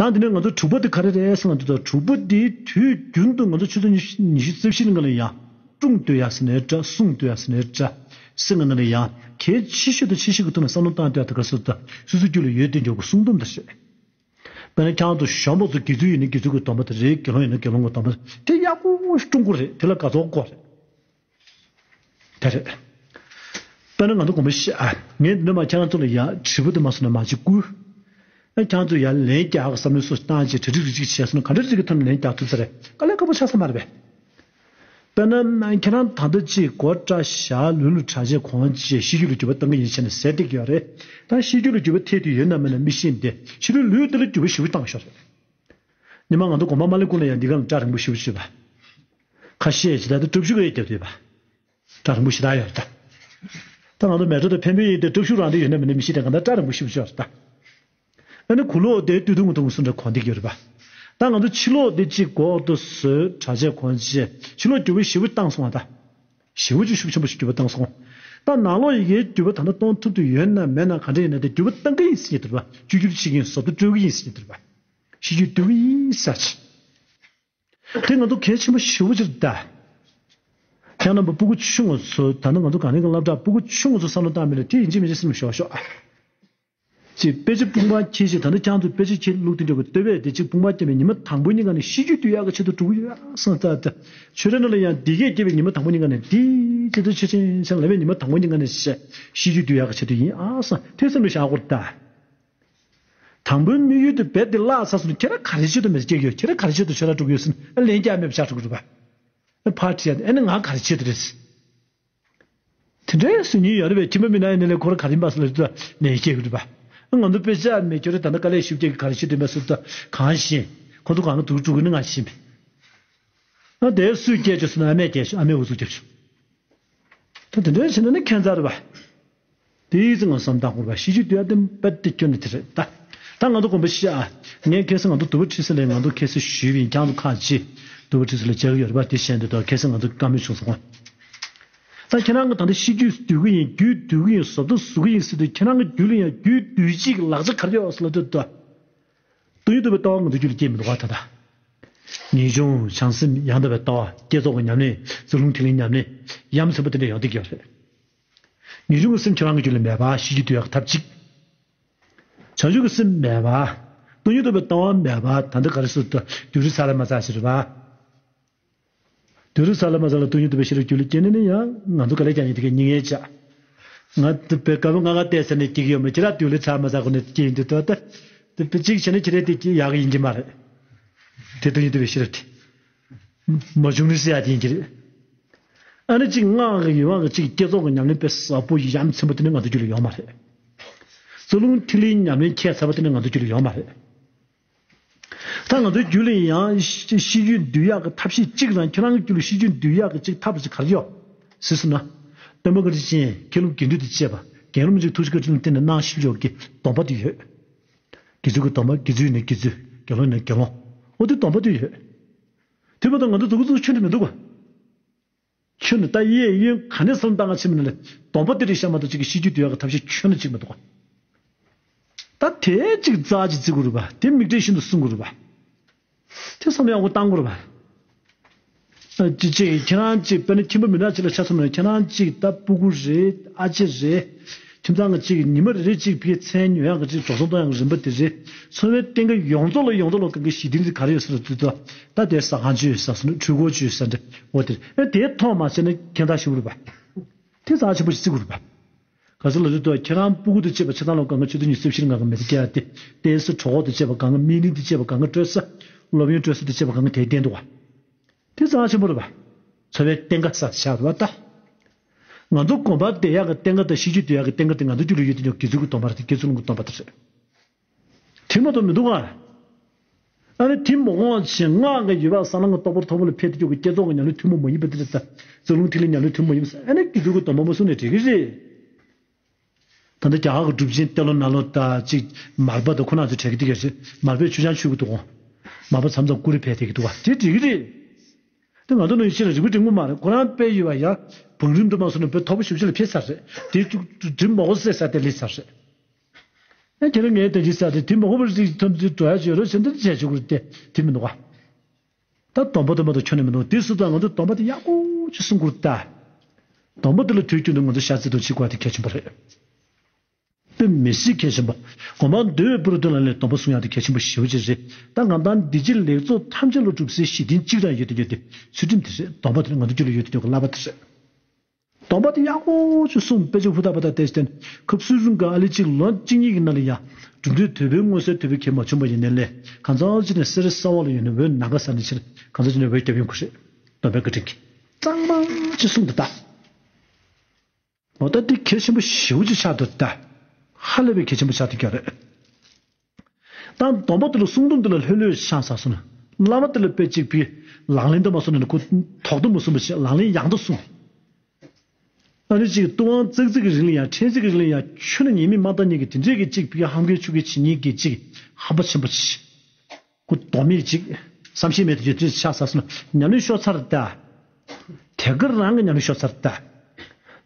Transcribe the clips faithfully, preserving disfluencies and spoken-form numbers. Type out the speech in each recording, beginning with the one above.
ད་འདི་ནས་ང་ཚོ་དྲུག་པ་དེ་ག་རེ་རེད་ཟེར་ན། འདི་ཚོ་དྲུག་པ་དེ་དུས་རྒྱུན་དུ་ང་ཚོ་ཆུ་ཚོད་ཉི་ཤུ་རྩ་བཞི་ནང་ལ་ཡང་སྲུང་སྡོད་ཡ་ཟེར་ནའི་འདྲ། སྲུང་སྡོད་ཡ་ཟེར་ནའི་འདྲ། ཟེར་ང་ནང་ལ་ཡང་གལ་ཆེ་ཤོས་དང་ཆེ་ཤོས་ཀྱི་ཐོག་ནས་བསམ་བློ་བཏང་སྡོད་ཡ་དེ་ག་སོ་ད་སོ་སོའི་རྒྱུད་ལ་ཡོད་དེ་འཇོག་གི་སྲུང་སྡོམ་དེ་རེད། དཔེར་ན་ཁྱེད་རང་ཚོ་གཞོན་པ་ཚོ་དགེ་ཚུལ་ཡིན་ན་དགེ་ཚུལ་གྱི་སྡོམ་པ་དེ་རེད། དགེ་སློང་ཡིན་ན་དགེ་སློང་གི་སྡོམ་པ་དེ་ཡག་པོ་སྲུང་དགོས་རེད། དེ་ལ་དགའ་ཚོར་དགོས་རེད། དེ་རེད། དཔེར་ན་ང་ཚོ་དགོངས་པ་བཞེས་ཨ། ངས་འདི་ནས་མར་ཁྱེད་རང་ཚོ་ལ་ཡ་དྲིལ་བུ་དེ་མ་སོང་ན་མ་གཅིག་བསྐུར། ཨ། ཁྱེད་རང་ཚོ་ཡར་ལན་རྒྱག་གི་བསམ་བློའི་སོ་བཏང་བྱས་གྲ་སྒྲིག་རེ་ཅིག་བྱས་སོང་ན་ག་འདྲ་ཅིག་གི་ཐོག་ནས་ལན་རྒྱག་ཐུབ་ས་རེད། དཀའ་ལས་ཁག་པོ་ཆགས་ས་མ་རེད་པས། དཔེར་ན་ཁྱེད་རང་ད་ལྟ་ཅིག་སྒོ་བཀྲ་བཞག་ལུས་ལུས་གྲྭ་ཆས་གོན་བྱས་ཤེས་རྒྱུད་ལ་འགྱུར་བ་གཏོང་གི་ཡིན་བྱས་ནས་ཟེར་བསྡད་ཀྱི་ཡོད་རེད། ད་ཤེས་རྒྱུད་ལ་འགྱུར་བ་ཐེབས་དུས་ཡོད་ན་མེད་ན་མི་ཤེས་ཏེ་ཕྱི་ལུས་ལུས་དེ་ལ་འགྱུར་བ་ཞེ་པོ་བཏང་ཤོག་རེད། ཉི་མ་ང་ཚོ་དགོན་པ་མ་སླེབས་གོང་ལ་ཡང་འདི་ག་ལ་སྐྲ་རིང་པོ་ཞེ་པོ་བྱེད་པ། ཁ་ཤས་ཅིག་ད་ལྟ་སྐྲ་ཤུགས་ཡོད་རྒྱབ་བསྡད་པ། སྐྲ་རིང་པོ་ཞེ་དྲག་ཡོད་རེད་ད། ད་ང་ཚོ་མལ་གྲོ་དང་འཕན་པོ་ཡིན་ཏེ་སྐྲ་ཤུགས་རང་དེ་ཡོད་ན་མེད་ན་མི་ཤེས་ཏེ་གང་ལྟར་སྐྲ་རིང་པོ་ཞེ་པོ་ཅིག་ཡོད་རེད་ད། ཨ་ནི་གུ་ལོག་དེ་སྟོད་ཐུང་མོ་ཐུང་མོ་སུ་འདྲ་གོན་བསྡད་ཀྱི་ཡོད་རེད་པ། ད་ང་ཚོ་ཕྱི་ལོགས་དེ་གཅིག་སྒོ་དེ་བཟོས་གྲྭ་ཆས་གོན་བྱས་ཕྱི་ལོགས་འགྱུར་བ་ཞེ་པོ་བཏང་སོང་བ་ད། ཞེ་པོ་ཅིག་ཤུགས་ཆེན་པོ་ཞིག་འགྱུར་བ་བཏང་སོང་། ད་ནང་ལོགས་ཡི་གེའི་འགྱུར་བ་ད་ལྟ་གཏོང་ཐུབ་ཀྱི་ཡོད་ན་མེད་ན་ག་འདྲ་ཡིན་ན་དེ་འགྱུར་བ་གཏང་གི་ཡིན་ཟེར་གྱི་འདུག་པ། བཅོས་བསྒྱུར་བྱེད་ཀྱི་ཡིན། བཟོ་ལྟ་སྤྲོད་ཀྱི་ཡིན་ཟེར་གྱི་འདུག་པ། ཤེས་རྒྱུད་འདུག་གི་ཡིན་ཟེར་གྱི། དེ་ང་ཚོ་གལ་ཆེན་པོ་ཞེ་པོ་ཅིག་རེད་ད། ཁྱེད་རྣམ་པ་སྤུ་གུ་ཆུང་ངུ་ཚོ་ད་ནི་ང་ཚོ་ག་ནས་ག་སློབ་གྲྭ་སྤུ་གུ་ཆུང་ངུ་ཚོ་བསམ་བློ་བཏང་མི་ལ་དེ་ཡིན་གཅིག་མིན་གཅིག་སེམས་ཞོག་ཞོག་ཨ། ཅེས་དཔེ་ཆ་དཔུང་པ་འཁྱེར་ཞིག་ད་ནི་ཁྱང་ཚོས་དཔེ་ཆ་འཁྱེར་བླུགས་དེ་འཇོག་གི་ལྟེ་བས་དེ་གཅིག་དཔུང་པ་བརྒྱབ་པའི་ཉི་མ་དང་པོའི་ཉིན་ག་ནས་ཤེས་རྒྱུད་འདུས་ཡག་གི་ཆེད་དུ་འགྲོ་གི་ཡོད་སོང་ད་ད། ཆོས་ར་ནང་ལ་ཡང་འདི་གས་བརྒྱབ་པའི་ཉི་མ་དང་པོ་ཉིན་ག་ནས་འདི་ཅི་ད་ཆེ་ཆེན་ཆེན་ལབ་པའི་ཉི་མ་དང་པོ་ཉིན་ག་ནས་ཤེས་ཤེས་རྒྱུད་འདུས་ཡག་གི་ཆེད་དུ་ཡིན་ཨ་སོང་དེ་སེམས་ལ་བཞག་དགོས་ད། དང་པོའི་དམིགས་ཡུལ་དེ་རྦད་དེ་བརླག་ཚར་སོང་ན་ཁྱེད་རང་ག་རེ་ཆེད་དུ་མེད་སྐྱེ་གི་ཡོད། ཁྱེད་རང་ག་རེ་ཆེད་དུ་ཆོས་ར་འགྲོ་གི་ཡོད་སོང་ཨ་ལན་རྒྱག་མེད་པ་ཆགས་འགྲོ་གི་རེད་པ། ཨ་ཕར་དྲིས་ཡ་དེ་ཨ་ནི་ང་ག་རེ་ཆེད་དུ་རེད། དེ་འདྲའི་སུ་ཉིད་ཡོད་རེད་པས། ཁྱིམ་པ་མི་ནག་ཡིན་ནའི་ཁོ་རང་ག་རེ་ཡིན་པ་སུ་ལ་ལན་སྐྱེལ་གི་རེད་པ། ང་ཚོ་དཔེ་ཆ་མེད་ཁྱོད་རེ་ད་ལྟ་དཀའ་ལས་ཞིབ་རྒྱག་གི་ག་རེ་བྱེད་འདོད་མེད་སུ་ད་གང་ཤེས། ཁོ་ཚོ་གང་ག་འདུག་འགྲོ་གི་ནི་ང་ཤེས་མེད། ཨ་དེ་སུས་སྐྱེལ་བྱུང་སོང་ན་ཨ་མས་སྐྱེལ་བྱུང་། ཨ་མས་འུ་ཚུགས་རྒྱབ་བྱུང་། ད་དེ་འདྲའི་བྱས་ན་ནི་ཁྱད་མཚར་རེད་པ། དེའི་ཚེ་ང་བསམ་བཏང་དགོས་པ་ཤེས་རྒྱུད་དུ་ཡ་དེ་པད་དེ་ཁྱོད་ནི་དེ་རེད་ད། ད་ང་ཚོ་དགོན་པ་ཤི་ཨ། ངས་ཁ་སང་ང་ཚོ་དུ་བ་ཁྲི་སི་ལས་ང་ཚོ་ཁ་སང་ཞུས་པ་ཡིན། ཁྱང་ཚོ་ཁག་ཅིག་དུ་བ་ཁྲི་སི་ལ་བཅར་གི་ཡོད་རེད་པ། དེ་བཞིན་དུ་ད་ཁ་སང་ང་ཚོ་བཀའ་མོལ་བྱུང་སོང་ཨ། ད་ཁྱེད་རང་གི་ད་ལྟ་ཤེས་རྒྱུད་འདུས་གི་ཡིན། རྒྱུད་འདུས་གི་ཡིན། བཟོ་ལྟ་བཟོ་གི་ཡིན་ཟེར་དུས་ཁྱེད་རང་གི་རྒྱུད་ལ་ཡང་རྒྱུད་འདུས་བྱེད་ཀྱི་ལག་ཆ་ག་རེ་ཡོད་ཟེར་ལབ་དུས་ད། སྟོང་ཉིད་རྟོགས་པའི་ལྟ་བ་ང་ཚོ་རྒྱུད་ལ་སྐྱེས་མི་འདུག་ག་ད་ལྟ། ངེས་འབྱུང་བྱང་སེམས་ཡང་དག་པའི་ལྟ་བ། བསྐྱེད་རྫོགས་ཀྱི་ཉམས་ལེན། རྩ་རླུང་ཐིག་ལེའི་ཉམས་ལེན། ཡ་མཚན་པོ་དེ་འདྲ་ཡོང་བསྡད་ཀྱི་ཡོད་རེད། ངེས་འབྱུང་གི་སེམས་ཁྱེད་རང་གི་རྒྱུད་ལ་མེད་པ་ཤེས་རྒྱུད་དུ་ཡག་གི་ཐབས་གཅིག་བྱང་ཆུབ་ཀྱི་སེམས་མེད་པ། སྟོང་ཉིད་རྟོགས་པའི་ལྟ་བ་མེད་པ། ད་ལྟ་ག་རེ་ཟེར་ད་དུས་རིང་ཚ་ལ་མ་ཚ་ཞིག་རེད་པ། དུས་རིང་ཚ་ལ་མ་ཚ་ལ་སྟོང་ཉིད་རྟོགས་པའི་ཤེས་རབ་རྒྱུད་ལ་སྐྱེས་ནས་ནི་ཡང་ང་ཚོ་ག་ལེར་ཀྱང་ཡིན་དེ་གའི་སྙིང་ཡས་བྱ། ང་དུ་བའི་དཀའ་བོ་ང་ག་བལྟས་ཟེར་ནས་སྐྱེ་གི་ཡོད་མ་རེད། ཁྱེད་རང་དུས་ལ་ཚ་མ་ཚ་ཁོ་ནས་སྐྱེ་ཡིན་དུས་ད་ལྟ་དུ་བའི་གཅིག་བྱས་ན་ཁྱེད་རང་དེ་སྐྱེ་ཡག་གི་ཡིན་གྱི་མ་རེད། དེ་སྟོང་ཉིད་རྟོགས་པའི་ཤེས་རབ་དེ། མ་བྱུང་ནི་ཟེར་ཡ་དེ་ཡིན་གྱི་རེད། ཨ་ནི་གཅིག་སྔགས་ཀྱི་ཡུལ་དབང་གི་གཅིག་བསྐྱེད་རྫོགས་ཀྱི་ཉམས་ལེན་དཔེ་ཟབ་པོ་ཡ་མཚན་པོ་དེ་ནི་ང་ཚོ་རྒྱུད་ལ་ཡོད་མ་རེད། རྩ་རླུང་ཐིག་ལེའི་ཉམས་ལེན་ཁྱད་མཚར་པོ་དེ་ནི་ང་ཚོ་རྒྱུད་ལ་ཡོད་མ་རེད། ད་ང་ཚོའི་རྒྱུད་ལ་ཡང་ཤེས་རྒྱུད་འདུས་ཡག་གི་ཐབས་ཤེས་གཅིག་རང་ཁྱེད་རང་གི་རྒྱུད་ལ་ཤེས་རྒྱུད་འདུས་ཡག་གི་གཅིག་ཐབས་ཤེས་ག་རེ་ཡོད་ཟེར་སོང་ན། སྟོན་པ་བཀའ་དྲིན་ཅན་མཁན་སློབ་དགེ་འདུན་དང་བཅས་པ་དགེ་སློབ་མི་ཅིག་ཐུགས་རྗེ་བཀའ་དྲིན་ལ་བརྟེན་ནས་གནང་ཤེས་རྒྱུད་ཀྱི་སྡོམ་པ་དེ་ཡོད། དགེ་ཚུལ་གྱི་སྡོམ་པ། དགེ་ཚུལ་ཡིན་ན་དགེ་ཚུལ། དགེ་སློང་ཡིན་ན་དགེ་སློང་། འོ་དེ་སྡོམ་པ་དེ་ཡོད། དེ་མ་གཏོགས་ང་ཚོ་འདུག་གི་འདུག་ཁྱོན་ནས་མི་འདུག་ག་ཁྱོད་ནི་ད་གཡས་གཡོན་ག་ནས་བསམ་བཏང་ག་ཕྱིན་མིན་ལས་སྡོམ་པ་དེ་རིགས་བཤད་མ་གཏོགས་གཅིག་གི་ཤེས་རྒྱུད་འདུས་ཡག་གི་ཐབས་ཤེས་ཁྱོན་ནས་གཅིག་མི་འདུག་ག་ད་དེ་གཅིག་རྩ་གཅིག་བརྩི་དགོས་རེད་པ། དེ་མིག་འབྲས་ཤིན་ཏུ་སྲུང་དགོས་རེད་པ། དེ་བསམ་ཡག་པོ་བཏང་དགོས་རེད་པ། ཨ་ཅི་ཅིག་ཁྱེད་རང་གཅིག་དཔེར་ན་ཁྱིམ་པ་མི་ནག་ཅིག་ལ་ཆ་མཚོན་ན་ཁྱེད་རང་གཅིག་ད་སྤུ་གུ་རེད། ཨ་ཅེ་རེད། ཁྱིམ་ཚང་གི་གཅིག་ཉི་མ་རེ་རེ་གཅིག་ཕ་གིའི་མཚན་ཉོ་ཡག་གི་གཅིག་འགྲོ་སོང་གཏོང་ཡག་གི་རིམ་པ་དེ་རེད། འཚོ་བའི་གཏན་འཁེལ་ཡོངས་རྫོགས་ལ་ཡོངས་རྫོགས་ལ་གང་གི་གཞི་རྟེན་དེ་ག་རེ་ཡོད་ཟེར་ན་དུས་ཚོད་ད་དེ་ཟ་ཁང་ཅིག་ཡོད་ས་སོ་ན་འཕྲུལ་འཁོར་ཅིག་ཡོད་ས་འདྲ་འོ་དེ་རེད། ཨེ་དེའི་ཐོག་མ་བྱས་ན་ཁྱད་མཚར་ཞེ་པོ་རེད་པ། དེ་རྩ་ཆེན་པོ་ཞིག་བརྩི་དགོས་རེད་པ། ག་ཚོད་ལ་རེད་དོ། ཁྱེད་རང་སྤུ་གུ་དང་བཅས་པ་ཆ་ཚང་ལ་གང་གི་ཆུ་ཚོད་ཉི་ཤུ་རྩ་བཞི་ནང་གང་གི་མི་ཚེ་སྐྱེལ་ཡ་དེ་ཏོག་ཙམ་གྲོད་ཁོག་དང་བཅས་པ་གང་གི་སྨན་གླིང་དང་བཅས་པ་གང་གི་སྤྲོད་ས་སློབ་ཡོན་སྤྲོད་ས་དང་བཅས་པ་གང་གི་དེ་བསྟན་འདུག་བ། དེ་རྩ་ཆེན་པོ་རེད་པ། འཚོ་བའི་གཏན་ཁ་ས་ཆགས་རེད་པ་ད། ང་ཚོ་དགོན་པར་བསྡད་ཡག་གི་གཏན་ཁ་དང་ཤེས་རྒྱུད་སྡོད་ཡག་གི་གཏན་ཁ་དེ་ང་ཚོ་རྒྱུད་ལ་ཡོད་དེ་ཉོ་དགེ་ཚུལ་གྱི་སྡོམ་པ་རེད་དེ་དགེ་ཚུལ་སློང་གི་སྡོམ་པ་དེ་རེད། དེ་མ་གཏོགས་མི་འདུག་ག་ཨ་ནི་དེ་མ་འོངས་ཕྱིན་སྔགས་ཀྱི་ཡུལ་བ་ས་ལམ་གྱི་རྟོགས་པ་མཐོ་པོ་ལ་ཕེབས་ཏེ་ཀྱོག་གི་བསྐྱེད་རྫོགས་ཀྱི་ཉམས་ལེན་ཐུན་མོང་མ་ཡིན་པ་དེ་རེད་ད། རྩ་རླུང་ཐིག་ལེ་ཉམས་ལེན་ཐུན་མོང་མ་ཡིན་པ་ཟེར་ཨ་ནི་དགེ་ཚུལ་གྱི་སྡོམ་པ་མ་གསུངས་ནས་འགྲིག་གི་རེད། ད་ལྟ་རྒྱ་གར་གྱི་གྲུབ་ཆེན་ཏེ་ལོ་ན་ལོ་དང་གཅིག་མར་པ་དང་ཁོ་རང་ཚོ་གྲས་ཀྱི་དེ་ག་རེད། མར་པས་ཆུ་ཆང་མཆོད་ཀྱི་འདུག་གོ། མར་པ་མཚམས་མཚམས་ཀུ་རེ་ཕེབས་བསྡད་ཀྱི་འདུག་ག་དེ་འགྲིག་གི་རེད། དེ་ང་ཚོ་ནང་བཞིན་ལ་རིག་པ་འབྲིང་པོ་མ་རེད། ཁོ་རང་དཔེ་ཡོད་པ་ཡ། བང་རིམ་དུ་མ་སོང་ན་དཔེ་མཐོ་པོ་ཞེ་པོ་ཅིག་ལ་ཕེབས་ཚར་རེད། དེ་ཅུག་འབྲིང་མོ་བོ་བསྲེས་ས་དེ་ལས་ཚར་རེད། ཨ་ཁྱེད་རང་ངའི་དེ་ཅི་ཟེར་ཏེ་དེ་མ་གོ་བར་ཅིག་ཐོན་ཏེ་འགྲོ་ཡ་ཅིག་ཡོད་རེད་ཟེར་འདི་བྱས་ཆོག་གི་རེད་དེ་དེ་མི་འདུག་ག་ད་སྡོམ་པ་དེ་མ་གཏོགས་ཁྱོན་ནས་མི་འདུག་དེ་སུ་དང་ང་ཚོ་སྡོམ་པ་དེ་ཡག་པོ་ཅིག་སྲུང་དགོས་རེད་ད། སྡོམ་པ་དེ་ལ་དུས་རྒྱུན་དུ་ང་ཚོ་ཤ་ཚ་དུ་བྱེད་དགོས་པ་དེ་གལ་ཆེན་པོ་རེད། དཔེ་མི་སྲིད་གལ་ཆེན་པོ། སྒོམ་པ་འདོད་པའི་བར་དུ་ལ་ལས་སྡོམ་པ་སྲུང་ཡག་དེ་གལ་ཆེན་པོ་ཞེ་པོ་ཅིག་རེད། ད་ང་ད་འདི་ཕྱི་ལེགས་ཚོགས་ཐམས་ཅད་ལ་སྒྲུབ་སའི་གཞི་རྟེན་གཅིག་རང་ཡོད་དེ་ཡོད་དེ་ཚུལ་ཁྲིམས་དེ་རེད། སྡོམ་པ་དེ་ནི་ང་ཚོ་རྒྱུད་ལ་ཡོད་དེ་ཡོད་ཀྱི་བསླབ་པ་དེ་རེད། སྡོམ་པ་དེ་ཡག་པོ་ཅིག་སྲུང་དཔེ་ཆ་ཧུར་ཐག་པ་ཐག་བལྟས་ཏེ་ཁབ་སུ་རུང་ག་ཨ་ལི་གཅིག་ལོ་གཅིག་གཉིས་ཀྱི་ནང་ལ་ཡང་གྲུབ་འབྲས་དོད་པའི་མངོན་གསལ་དོད་པའི་གེགས་མ་བྱུང་བ་ཡིན་ནའི་ལས་གང་ཚང་ཅིག་ནས་སེ་ར་ས་འོག་ལ་ཡོད་ནས་འོད་ནམ་མཁའ་གསལ་ནས་ཕྱིར་གང་ཚང་ཅིག་ནས་འོད་རྒྱབ་ཡོང་གི་རེད། སྡོམ་པའི་བཀའ་དྲིན་གྱིས་གཙང་མ་ཅིག་སྲུང་དེ་ད། འོ་ད་འདི་གལ་ཆེན་པོ་ཞེ་པོ་ཅིག་ཆགས་འདུག་ད། ཧ་ལས་པའི་གལ་ཆེན་པོ་ཆགས་འདུག་ཀྱང་རེད། ད་སྡོམ་པ་དེ་ལ་སྲུང་སྡོམ་དེ་ལ་ལྷོད་ལྷོད་ཆགས་ཚར་སོང་ན། བླ་མ་དེ་ལ་དཔེ་གཅིག་བུས་ལག་ལེན་དུ་མ་སོང་ན་ཁོ་དོགས་དུ་མ་སོང་བ་ཞིག་ལག་ལེན་ཡང་དུ་སོང་། ཨ་ནི་གཅིག་ཏུ་དབང་ཙག་ཙིག་གི་རིང་ལ་ཡང་ཕྲན་ཚེགས་ཀྱི་རིང་ལ་ཡང་ཁྱོན་ནས་ཉེས་དམིགས་མ་བལྟ་མཁན་གྱི་དེ་འདྲས་ཀྱི་གཅིག་བུས་ཧམ་གྱི་ཆུ་གི་བྱེད་མཁན་གྱི་གཅིག་ཧམ་པ་ཆེན་པོ་ཆེ། ཁོ་དོ་མེད་ཅིག་བསམ་ཤེས་མེད་དུ་ཅིག་ཆགས་ཚར་སོང་ན་ཉམས་ལེན་ཤོར་ཚར་ད། དེ་ག་རང་གི་ཉམས་ལེན་ཤོར་ཚར་ད།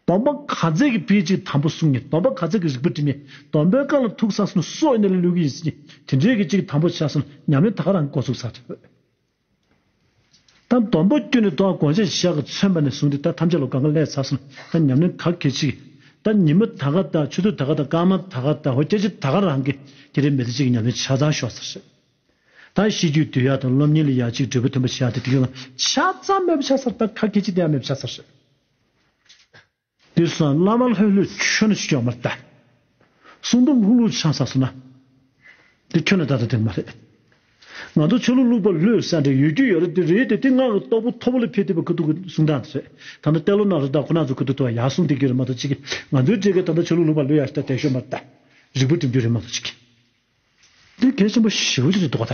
སྡོམ་པ་ག་ཚད་ཀྱི་བུས་ཅིག་དམ་པོ་སྲུང་ནས་སྡོམ་པ་ག་ཚད་ཀྱི་རིག་པ་དྲི་མེད་སྡོམ་པའི་བཀའ་ལ་ཐུག་ཚར་སོང་ན་སྲོག་ཡིན་ན་ལ་ལུས་ཀྱི་ཡིན་ཟེར་ནས་དེ་འདྲའི་གི་ཅིག་དམ་པོ་ཆགས་སོང་ན་ཉམས་ལེན་ད་ག་རང་གི་འགོ་ཚུགས་ཚར་ད། ད་སྡོམ་པ་བསྐྱོན་ནས་དོ་དགོངས་བཞེས་ཞག་གི་མཚོན་པ་ནས་བཟུང་སྟེ་ད་ཐམས་ཅད་ལ་གང་ག་སླེབས་ཚར་སོང་ན་ད་ཉམས་ལེན་ག་གེ་ཅིག་ད་ཉི་མ་ད་ག་ད་ཆུ་ཚོད་ད་ག་ད་སྐར་མ་ད་ག་ད་ཧོ་སྐྱེ་ཆེ་ད་ག་རང་གི་དེ་རིང་མི་ཚེ་གཅིག་གི་ཉམས་ལེན་ཆ་ཚང་ཤོར་ཚར་རེད། ད་ཤེས་རྒྱུད་བསྡུ་ཡག་དང་སློབ་གཉེར་ལ་ཡག་ཅིག་འབྲས་བུ་ཐོན་པ་བྱེད་ཡག་དེ་དེ་ག་ཆ་ཚང་མེད་པ་ཆགས་ཚར། ད་ག་གེ་ཅིག་དེ་ཡང་མེད་པ་ཆགས་ཚར་ཤག་དེ་སོང་བླ་མ་ལྷོད་ལྷོད་ཁྱོན་ནས་ཅིག་ཡོད་མ་རེད་ད། སྲུང་སྡོམ་ལྷུག་ལྷུག་ཆགས་ཚར་སོང་ན། དེ་ཁྱོན་ནས་ད་ལྟ་དེ་མ་རེད། ང་ཚོ་ཆོས་ལུགས་ལུགས་པ་ལོས་ས་འདྲ་ཡོད་རྒྱུ་ཡོད་རེད་དེ་རེད་དེ་དེ་ང་གི་རྟོགས་པ་མཐོ་པོ་ལ་ཕེབས་བསྡད་པ་ཁུ་ཐུག་གི་གསུང་སྟངས་དེ་རེད། ད་ལྟ་ཏེ་ལོ་ན་རེད་ད་ཁོ་ན་ཚོ་ཁུ་ཐུག་ཏུ་བ་ཡག་གསུང་བསྡད་ཀྱི་རེད་མ་གཏོགས་ཅིག་ང་ཚོའི་གྲས་ཀས་ད་ལྟ་ཆོས་ལུགས་ལུགས་པ་ལོས་ཡག་ཤི་ད་དེ་ཤོད་མ་རེད་ད། རིག་པ་སྒྲིམ་རྒྱུ་རེད་མ་གཏོགས་ཅིག་འདི་གལ་ཆེན་པོ་ཞེ་པོ་ཅིག་རེད་འདུག་ག་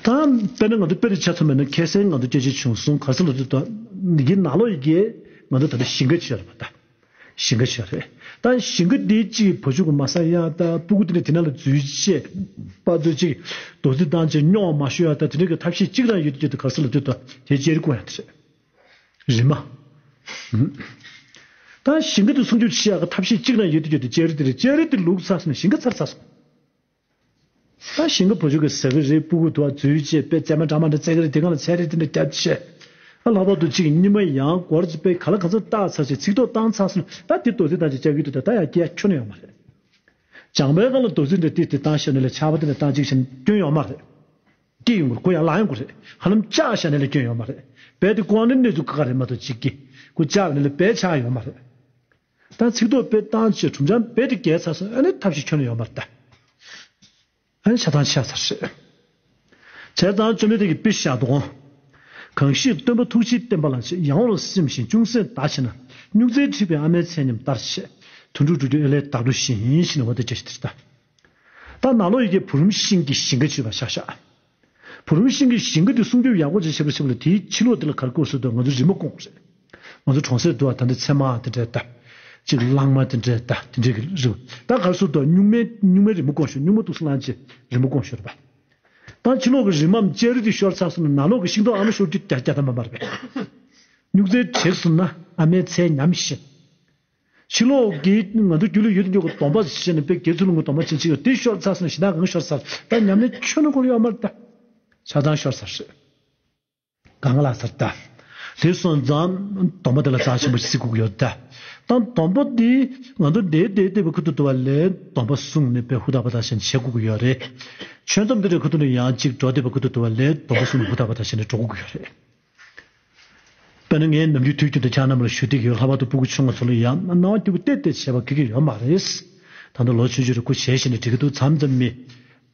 ད། ད་དཔེར་ན་ང་ཚོ་དཔེ་རེ་ཆ་ཚང་མེད་ན་ཁ་སང་ང་ཚོ་སྐད་ཆ་བྱུང་སོང་ག་ས་ལ་དུ་ད་ནི་གི་ནང་ལོགས་ཡི་གེ་ང་ཚོ་ད་ལྟ་ཞིང་ཁ་ཆེ་རེད་པ་ད། ཞིང་ཁ་ཆེ་རེད། ད་ཞིང་ཁ་འདི་གཅིག་བ་ཕྱུགས་ཀྱི་མ་ས་ཡ་ད་སྤུ་གུ་དེ་ནས་དེ་ན་ལ་འཛུལ་བྱས་པ་ཚོ་གཅིག་རྡོ་རྩིག་བཏང་བྱས་རྙོག་མ་ཤོར་ཡ་ད་དེ་འདྲ་གི་ཐབས་ཤེས་གཅིག་རང་ཡོད་དུ་ཡོད་དུ་ག་ས་ལ་དུ་ད་དེ་ཅེར་ཀོ་ཡ་དེ་རེད། རི་མ། ད་ཞིང་ཁ་དེ་སྲུང་སྐྱོབ་བྱེད་ཡག་གི་ཐབས་ཤེས་གཅིག་རང་ཡོད་དུ་ཡོད་དུ་ཅེ་རི་དེ་རེད། ཅེ་རི་དེ་ལུག་ཚར་སོང་ན་ཞིང་ཁ་ཚར་ཚར་སོང་། ད་ཞིང་ཁ་བ་ཕྱུགས་ཀྱི་ཟ་གི་རེད། སྤུ་གུ་དུ་བ་འཛུལ་བྱས་དཔེ་རྩེད་མོ་འདྲ་མ་འདྲ་རྩེ་གི་རེད། དེ་ག་ལ་ཚལ་རིགས་དེ་འདྲ་བརྒྱབ་བྱས། ཨ་ལྷག་པར་དུ་གཅིག་ཉི་མ་ཡང་སྒོར་གྱི་དཔེ་ག་ལ་ག་ཚོད་བཏགས་ཚར་བྱས་ཚིག་ཐོ་བཏང་ཚར་སོང་ན་ད་དེ་རྡོ་རྩིག་བཏང་བྱས་བཅག་གི་འདུག་ད་ད་ཡང་སྐྱེ་ཡ་ཁྱོན་ནས་ཡོད་མ་རེད། ལྗང་པའི་སྒང་ལ་རྡོ་རྩིག་འདྲ་དེ་དེ་བཏང་ཤར་ནས་ལ་ཆར་པ་དེ་འདྲ་བཏང་གཅིག་བྱས་ན་སྐྱོན་ཡོད་མ་རེད། སྐྱེ་ཡོང་གི་རེད། ཁོ་ཡང་ལངས་ཡོང་གི་རེད། ཧ་ལམ་བཅག་བཞག་ནས་ལ་སྐྱོན་ཡོད་མ་རེད། རྦད་དེ་ཀོ་ཨ་ནི་གནས་ཚུལ་ཁག་ཁག་རེད་མ་གཏོགས་གཅིག་གི་ཁོ་བཅག་ནས་ལ་རྦད་ཆགས་ཡོད་མ་རེད། ད་ཚིག་ཐོ་རྦད་བཏང་བྱས་གྲུབ་ཆ་རྦད་དེ་རྒྱལ་ཚར་སོང་། ཨ་ནི་ཐབས་ཤེས་ཁྱོན་ནས་ཡོད་མ་རེད་ད། ཨ་ནི་ཆ་ཚང་ཆགས་ཚར་རེད། བྱས་ཙང་བཅོམ་ལྡན་འདས་ཀྱིས་དཔེ་བཞག་འདུག་གང་ཞིག་སྟོན་པ་ཐུགས་རྗེའི་བསྟན་པ་ལ་ཡང་བར་སེམས་ཤིང་ཅུང་ཟད་བརྡ་ཆེ་ན། སྨྱུག་རྩལ་ཁྲིད་པའི་ཨ་མའི་ཚལ་ཉམས་ལྟར་བྱས། དུད་འགྲོ་སྒྲོལ་རྒྱུ་ཨེ་ལས་བདག་སྒྲུབ་བཞིན་ཞེས་ནི་འོ་དེ་ཅི་ཞིག་དེ་ལྟ། ད་ནང་ལོགས་ཡི་གེ་བུ་རམ་ཤིང་གི་ཞིང་ཁ་ཆུད་པ་ཤག་ཤག་བུ་རམ་ཤིང་གི་ཞིང་ཁ་དེ་སྲུང་སྐྱོབ་ཡག་པོ་ཅིག་བྱེད་པར་བྱེད་པ་ལ་དེའི་ཕྱི་ལོགས་དེ་ལ་ག་རེ་དགོས་ཟེར་དུས་ང་ཚོ་རི་མོ་སྐོང་དགོས་རེད། ང་ཚོ་གྲོང་གསེབ་དུ་བ་ད་ལྟ་ཚེར་མ་དེ་འདྲས་ད། གཅིག་གླང་མ་དེ་འདྲས་ད་དེ་འདྲས་ཀྱི་རི་མོ། ད་ག་རེ་ཟེར་དུས་སྨྱུག་མའི་སྨྱུག་མའི་རི་མོ་སྐོང་ཤོག་སྨྱུག་མ་འདུག་སེ་བླངས་བྱས་རི་མོ་སྐོང་ཤོག་རེད་པ། ད་ཕྱི་ལོགས་ཀྱི་རི་མོའམ་ལྕགས་རི་དེ་ཤོར་ཚར་སོང་ན་ནང་ལོགས་ཀྱི་ཤིང་ཏོག་ཨ་མ་ཤོར་རྒྱུ་རྒྱ་རྒྱ་ད་མ་མར་བས། སྨྱུག་རྩལ་བྲེགས་སོང་ན་ཨ་མའི་ཚལ་ཉམས་ཤིང་། ཕྱི་ལོགས་ཀྱི་ང་ཚོ་རྒྱུད་ལ་ཡོད་དུ་འཇོག་གི་སྡོམ་པ་བྱས་ནས་དཔེ་དགེ་ཚུལ་སློང་གི་སྡོམ་པ་ཅན་ཅིག་ཡོད་དེ་ཤོར་ཚར་སོང་ན་ཞེ་དྲག་གང་ཤོར་ཚར། ད་ཉམས་ལེན་ཁྱོན་ནས་དགོས་ཡོད་མ་རེད་ད། ཆ་ཚང་ཤོར་ཚར་རེད། གང་ལ་ཚར་ད། དེ་སོང་ཙང་སྡོམ་པ་དེ་ལ་རྩ་ཆེན་པོ་ཞིག་བརྩི་དགོས་ཀྱི་ཡོད་ད། ད་སྡོམ་པ་འདི་ང་ཚོ་འདས་འདས་འདས་པའི་ཁུ་ཐུ་དུ་བ་ལས་སྡོམ་པ་བསྲུངས་ནས་དཔེ་ཧུར་ཐག་པ་དང་བྱས་ནས་བྱེད་དགོས་ཀྱི་ཡོད་རེད། ཆོས་མཚམས་འདི་འདྲའི་ཁུ་ཐུ་ནས་ཡང་གཅིག་འགྲོ་བསྡད་པའི་ཁུ་ཐུ་དུ་བ་ལས་སྡོམ་པ་བསྲུངས་ནས་ཧུར་ཐག་པ་དང་བྱས་ནས་འགྲོ་དགོས་ཀྱི་ཡོད་རེད། དཔེར་ན་ངས་ནམ་རྒྱུན་དུས་རྒྱུན་དུ་ཁྱེད་རྣམས་ལ་ཞུ་བསྡད་ཀྱི་ཡོད། ལྷག་པར་དུ་སྤུ་གུ་ཆུང་བ་ཚོ་ལ་ཡང་སྣང་བ་སྐྱིད་པོ་བལྟས་བལྟས་བྱས་པ་གི་གི་ཡོད་མ་རེད། ད་ལྟ་ལོ་ཆུང་ཆུང་རེད། ཁོ་བྱས་ཤེས་ནས་འགྲིག་གི་འདུག་མཚམས་མཚམས་མི་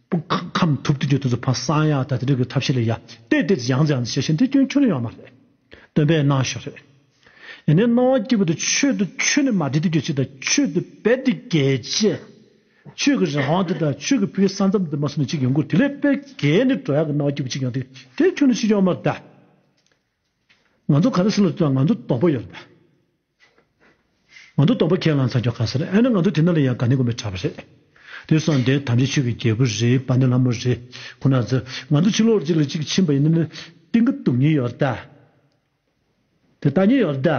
སྤུ་ཁམས་ཐུབ་དུས་རྒྱུ་དེ་ཚོ་ཕར་སང་ཡག་ད་དེ་འདྲ་གི་ཐབས་ཤེས་ལ་ཡ་བལྟས་བལྟས་ཡང་ཡང་བྱས་ཤེས་འདི་སྐྱོན་ཁྱོན་ནས་ཡོད་མ་རེད། སྟོན་པས་གནང་ཞོར་རེད། ཡིན་ནའི་སྣང་བ་སྐྱིད་པོ་དེ་ཆོས་དང་ཆོས་ནས་མ་འདྲེས་དུས་རྒྱུ་ཅིག་དང་ཆོས་དེ་རྦད་དེ་རྒྱས་བྱས། ཆོས་ཀྱི་རང་དབང་དེ་དང་ཆོས་ཀྱི་ཕུགས་ས་མཚམས་དེ་མ་སོང་ནས་ཅིག་ཡོང་དགོས། དེ་ལས་དཔེ་རྒྱས་ནས་འགྲོ་ཡག་གི་སྣང་བ་སྐྱིད་པོ་ཅིག་ཡོང་དུས་དེ་ཁྱོན་ནས་ཅིག་ཡོད་མ་རེད་ད། ང་ཚོ་ག་རེ་ཟེར་ལ་ང་ཚོ་སྡོམ་པ་ཡོད་རེད་པ། ང་ཚོ་སྡོམ་པ་ཁས་བླངས་ཚར་ཀྱོག་ག་ས་རེད། ཨ་ནི་ང་ཚོ་དེ་ན་ལ་ཡང་ག་ནི་དགོས་མེད་དྲག་པ་རེད། དེ་སོང་དེ་དམ་ཆོས་ཆོས་ཀྱི་རྒྱལ་པོ་རེད། དཔལ་ལྡན་ལྷ་མོ་རེད། ཁོ་ན་ཚོ་ང་ཚོ་ཕྱི་ལོགས་གཅིག་ལ་གཅིག་ཕྱིན་པ་ཡིན་ན་ནི་གཏིང་ག་སྡུག་ཉེས་ཡོད་རེད་ད། དེ་ལྟ་ཉེས་ཡོད་རེད་ད།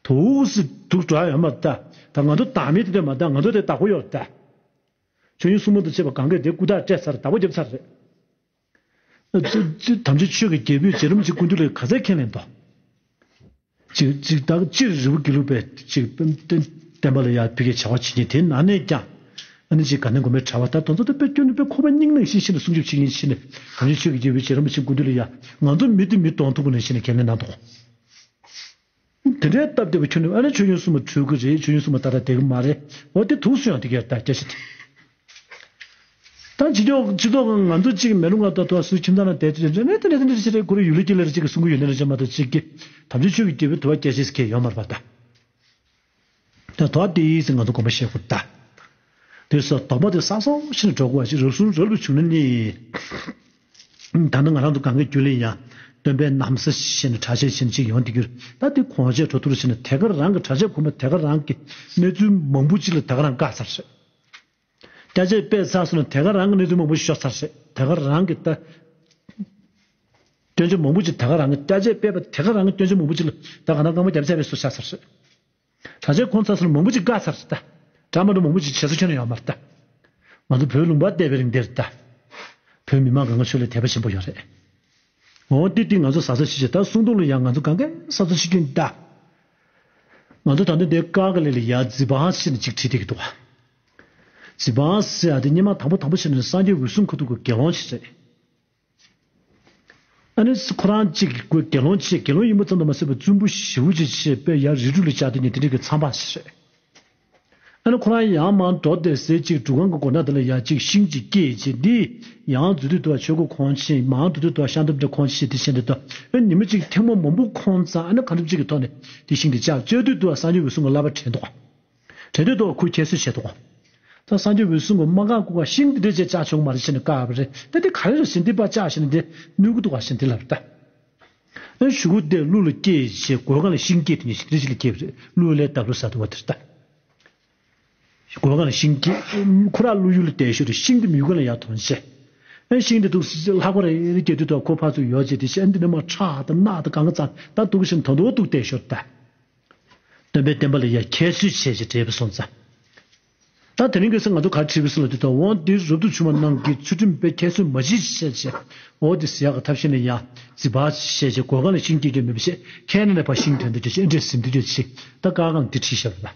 དུག་སེ་དུག་འགྲོ་ཡ་ཡོད་མ་རེད་ད། ད་ང་ཚོ་བདག་མེད་དེ་དེ་མ་ད་ང་ཚོ་དེ་བདག་པོ་ཡོད་རེད་ད། ཆོས་དབྱིངས་སྲུང་མ་དང་བཅས་པ་གང་གས་དེ་སྐུ་ཐག་སྤྲད་ཚར། བདག་པོ་བརྒྱབ་ཚར་རེད། ཨ་ཙི་ཙི་དམ་ཆོས་ཆོས་ཀྱི་རྒྱལ་པོས་རྗེ་རིན་པོ་ཆེ་སྐུ་མདུན་ལ་ག་ཚད་ཁས་ལེན་དོ། ཅིག་ཅིག་ད་སྤྱིར་རི་བོ་དགེ་ལུགས་པས་ཅིག་བསྟན་བསྟན་པ་ལ་ཡ་ཕ་གིའི་བྱ་བ་བྱེད་མཁན་དེ་ནང་ནས་ཀྱང་། ཨ་ནི་ཅིག་དགའ་ལྡན་དགོན་པའི་གྲྭ་པ་ད་དེ་ཚོ་ད་དཔེ་སྐྱོན་ནི་དཔེ་ཁོ་པ་སྙིང་ནང་བཞིན་བྱས་ནས་སྲུང་སྐྱོབ་བྱེད་མཁན་བྱས་ནས། དམ་ཆོས་ཆོས་ཀྱི་རྒྱལ་པོས་རྗེ་རིན་པོ་ཆེ་སྐུ་མདུན་ལ་ཡ། ང་ཚོ་མི་དེ་མི་གདོང་ཐུག་པ་ནང་བཞིན་ནས་ཁས་ལེན་གནང་དོ། དེ་འདྲའི་སྟབས་བདེ་པོ་ཁྱོན་ནས། ཨ་ནི་ཆོས་དབྱིངས་སྲུང་མ་འཁྲུལ་གི་རེད། ཆོས་དབྱིངས་སྲུང་མ་ཏག་ཏག་བསྡད་གི་མ་རེད། འོ་དེ་ཐུགས་སུ་ཡང་དེ་གར་ད་སྐྱ་ཤེད་དེ། ད་སྤྱི་ཚོགས་སྤྱི་ཚོགས་ང་ཚོ་གཅིག་མེ་ལུང་ག་ད་དུ་སུ་ཁྱིམ་ཚང་ན་བསྡད་ཅི་རེད་ནས་དེ་འདྲ་དེ་འདྲ་ཞིག་རེད། ཁོ་རེ་ཡུལ་ལ་སྐྱེ་ལ་རེ་གཅིག་གི་གསུང་གི་ཡོད་ནས་རེད་ཅེས་མ་གཏོགས་གཅིག་གི་དམ་ཆོས་ཆོས་ཀྱི་རྒྱལ་པོའི་དུ་བ་སྐྱ་ཤེད་ཟེར་མཁན་ཡོད་མ་རེད་པ་ད། ད་དོ་དེ་ཡིས་ང་ཚོ་དགོངས་པ་བཞེས་དགོས་ད། དེ་སོགས་སྡོམ་པ་དེ་བསགས་བསགས་ཕྱིན་འགྲོ་དགོས་པ་ཞིག་རབ་གསུམ་རབ་ལ་བྱུང་ན་ནི། ད་ནི་ང་རང་ཚོ་གང་གི་རྒྱུད་ལ་ཡང་སྟོན་པའི་ན་བཟའ་ཞེས་ནས་གྲྭ་ཆས་ཞེས་ནས་ཅིག་ཡོང་དེ་གྱུར། ད་དེ་གོང་ཆེན་འགྲོ་ཐུར་ཞེས་ནས་དེ་ག་རང་གི་གྲྭ་ཆས་གོན་པ་དེ་ག་རང་གི་གནས་ཚུལ་མང་པོ་ཅིག་ལ་དེ་ག་རང་བཀག་ཚར་ཞེས། སྐྱ་ཆས་སྤེལ་ཚར་སོང་ན་དེ་ག་རང་གི་གནས་ཚུལ་མང་པོ་ཤོར་ཚར་ཞེས། དེ་ག་རང་གི་ད་སྐྱོན་ཆ་མང་པོ་ཅིག་དེ་ག་རང་གི་སྐྱ་ཆས་སྤེལ་བ་དེ་ག་རང་གི་སྐྱོན་ཆ་མང་པོ་ཅིག་ལ་ད་ག་ན་རྐང་པ་རྒྱབ་ཚད་པའི་སོ་ཤར་ཚར་ཞེས། གྲྭ་ཆས་གོན་ཚར་སོང་ན་མང་པོ་ཅིག་བཀག་ཚར་ཞེས་ད། འདྲ་མ་འདྲ་མང་པོ་ཅིག་བྱེད་ས་ཁྱོན་ནས་ཡོད་མ་རེད་ད། ང་ཚོ་བོད་ལུང་པ་བསྡད་པའི་རིང་འདིར་ད། བོད་མི་མང་གང་ག་ཆོས་ལ་དད་པ་ཆེན་པོ་ཡོད་རེད། འོ་དེ་དེ་ང་ཚོ་གཟབ་གཟབ་བྱེད་བྱེད་ད། གསུང་རྡོག་ལ་ཡང་ང་ཚོ་གང་ག་གཟབ་གཟབ་བྱེད་ཀྱིན་ད། ང་ཚོ་ད་ལྟ་འདིར་ཀ་ཀ་ལེ་ལ་ཡ་ཛི་བ་ཧ་ཟེར་ནས་ཅིག་བྲིས་བསྡད་ཀྱི་འདུག་ག་ཛི་བ་ཧ་ཟེར་ཡ་དེ་སྔོན་མ་དང་པོ་དང་པོ་བྱས་ནས་སངས་རྒྱས་འོད་སྲུང་ཁ་ཐུག་གི་དགེ་སློང་ཞིག་རེད། ཨ་ནི་ཁོ་རང་གཅིག་གི་དགེ་སློང་བྱས། དགེ་སློང་ཡིན་པ་ཙམ་དུ་མ་ཟད་པར་བཙུན་པོ་ཞེ་པོ་ཅིག་བྱས་པས་ཡར་རི་ཁྲོད་ལ་བཅར་དེ་ཉིད་དེ་འདྲ་གི་མཚམས་པ་ཞིག་རེད། ཨ་ནི་ཁོ་རང་ཡང་མར་འགྲོ་བསྡད་སའི་གཅིག་སྒྲུབ་ཁང་གི་སྒོ་ནང་དེ་ལ་ཡ་གཅིག་ཤིང་གཅིག་སྐྱེས་བྱས་འདི་ཡང་འཛུལ་དུས་དུ་ཆོས་སྐུ་ཁོང་ཆེན། མར་འགྲོ་དུས་དུ་ཤམ་ཐབས་འདྲ་ཁོང་ཆེན་དེ་བྱས་འདི་དུ་ཨ་ཉི་མ་གཅིག་ཐེངས་མ་མང་པོ་ཁོང་ཙང་། ཨ་ནི་གང་འགྲུབ་གཅིག་གི་ཐོག་ནས་དེ་ཤིང་དེ་བཅག་བཅག་དུས་དུ་སངས་རྒྱས་འོད་སྲུང་གི་བསླབ་པ་དྲན་འདུག་ག་དྲན་དུས་དུ་ཁོས་ཁྱད་གསོད་བྱས་འདུག་ག་ད་སངས་རྒྱས་འོད་སྲུང་གི་མ་བཀག་གོ་ག་ཤིང་འདི་འདྲས་བྱས་བཅག་ཆོག་མ་རེད་ཟེར་ནས་བཀག་པ་རེད། ད་འདི་ག་རེ་རེད་ཟེར། འདི་ཕར་བཅག་ཟེར་ནས་འདི་གནོད་གི་འདུག་ག་ཟེར་འདི་ལབ་ད། ཨ་གཞུག་གུ་དེ་ཀླུ་ལ་སྐྱེས་བྱས་སྒོ་ཁ་ལ་ཤིང་སྐྱེས་དེ་ནས་ཤིང་རི་ཞིག་ལ་སྐྱེས་པ་རེད། ཀླུ་ལས་འདབ་ལོ་ཟ་འདུག་བ་དེ་རེད་ད། སྒོ་ཁ་ལ་ཤིང་སྐྱེས། ཁོ་རང་ཀླུ་ཡུལ་ལ་བསྡད་ཤོར་རེད། ཤིང་དེ་མིག་གུ་ལ་ཡར་དོན་བྱས། ཨ་ཤིང་དེ་འདུག་ལྷག་པ་རེ་རེ་སྐྱེས་དུས་དུ་ཁོ་ཕར་ཚུར་ཡོད་བྱས་དེ་བྱས། ཨ་འདི་ནས་མར་ཁྲག་དང་རྣག་དང་གང་ག་ཙམ་ད་འདུག་བཞིན་དོན་དུ་འདུག་བསྡད་ཤོར་ད། སྟོན་པའི་བསྟན་པ་ལ་ཡ་ཁྱད་གསོད་བྱས་བྱས་བྲིས་པ་སོང་ཙང་། ད་དེ་རིང་ཁ་སང་ང་ཚོ་ག་རེ་བྲིས་པ་སོང་ལབ་དུས་ད། འོ་འདི་རབ་ཏུ་བྱུང་བ་རྣམས་ཀྱིས་ཚུལ་ཁྲིམས་པའི་ཁྱད་གསོད་མ་བྱེད་ཅེས་བྱས། འོ་འདི་ཟེར་ཡག་གི་ཐབས་ཤེས་ལ་ཡ་ཛི་བ་ཞེས་བྱས་སྒོ་ཁ་ལ་ཤིང་སྐྱེས་ཀྱི་མེད་པ་བྱས། ཁྱེད་རྣམས་ལ་ཕར་ཤིང་ཐོན་དུ་བྱས་ཤིང་འདྲེ་ཟིན་དུ་བྱས་ཤིང་ད་ཀ་ཁ་ལ་འདི་བྲིས་བཞག་པ།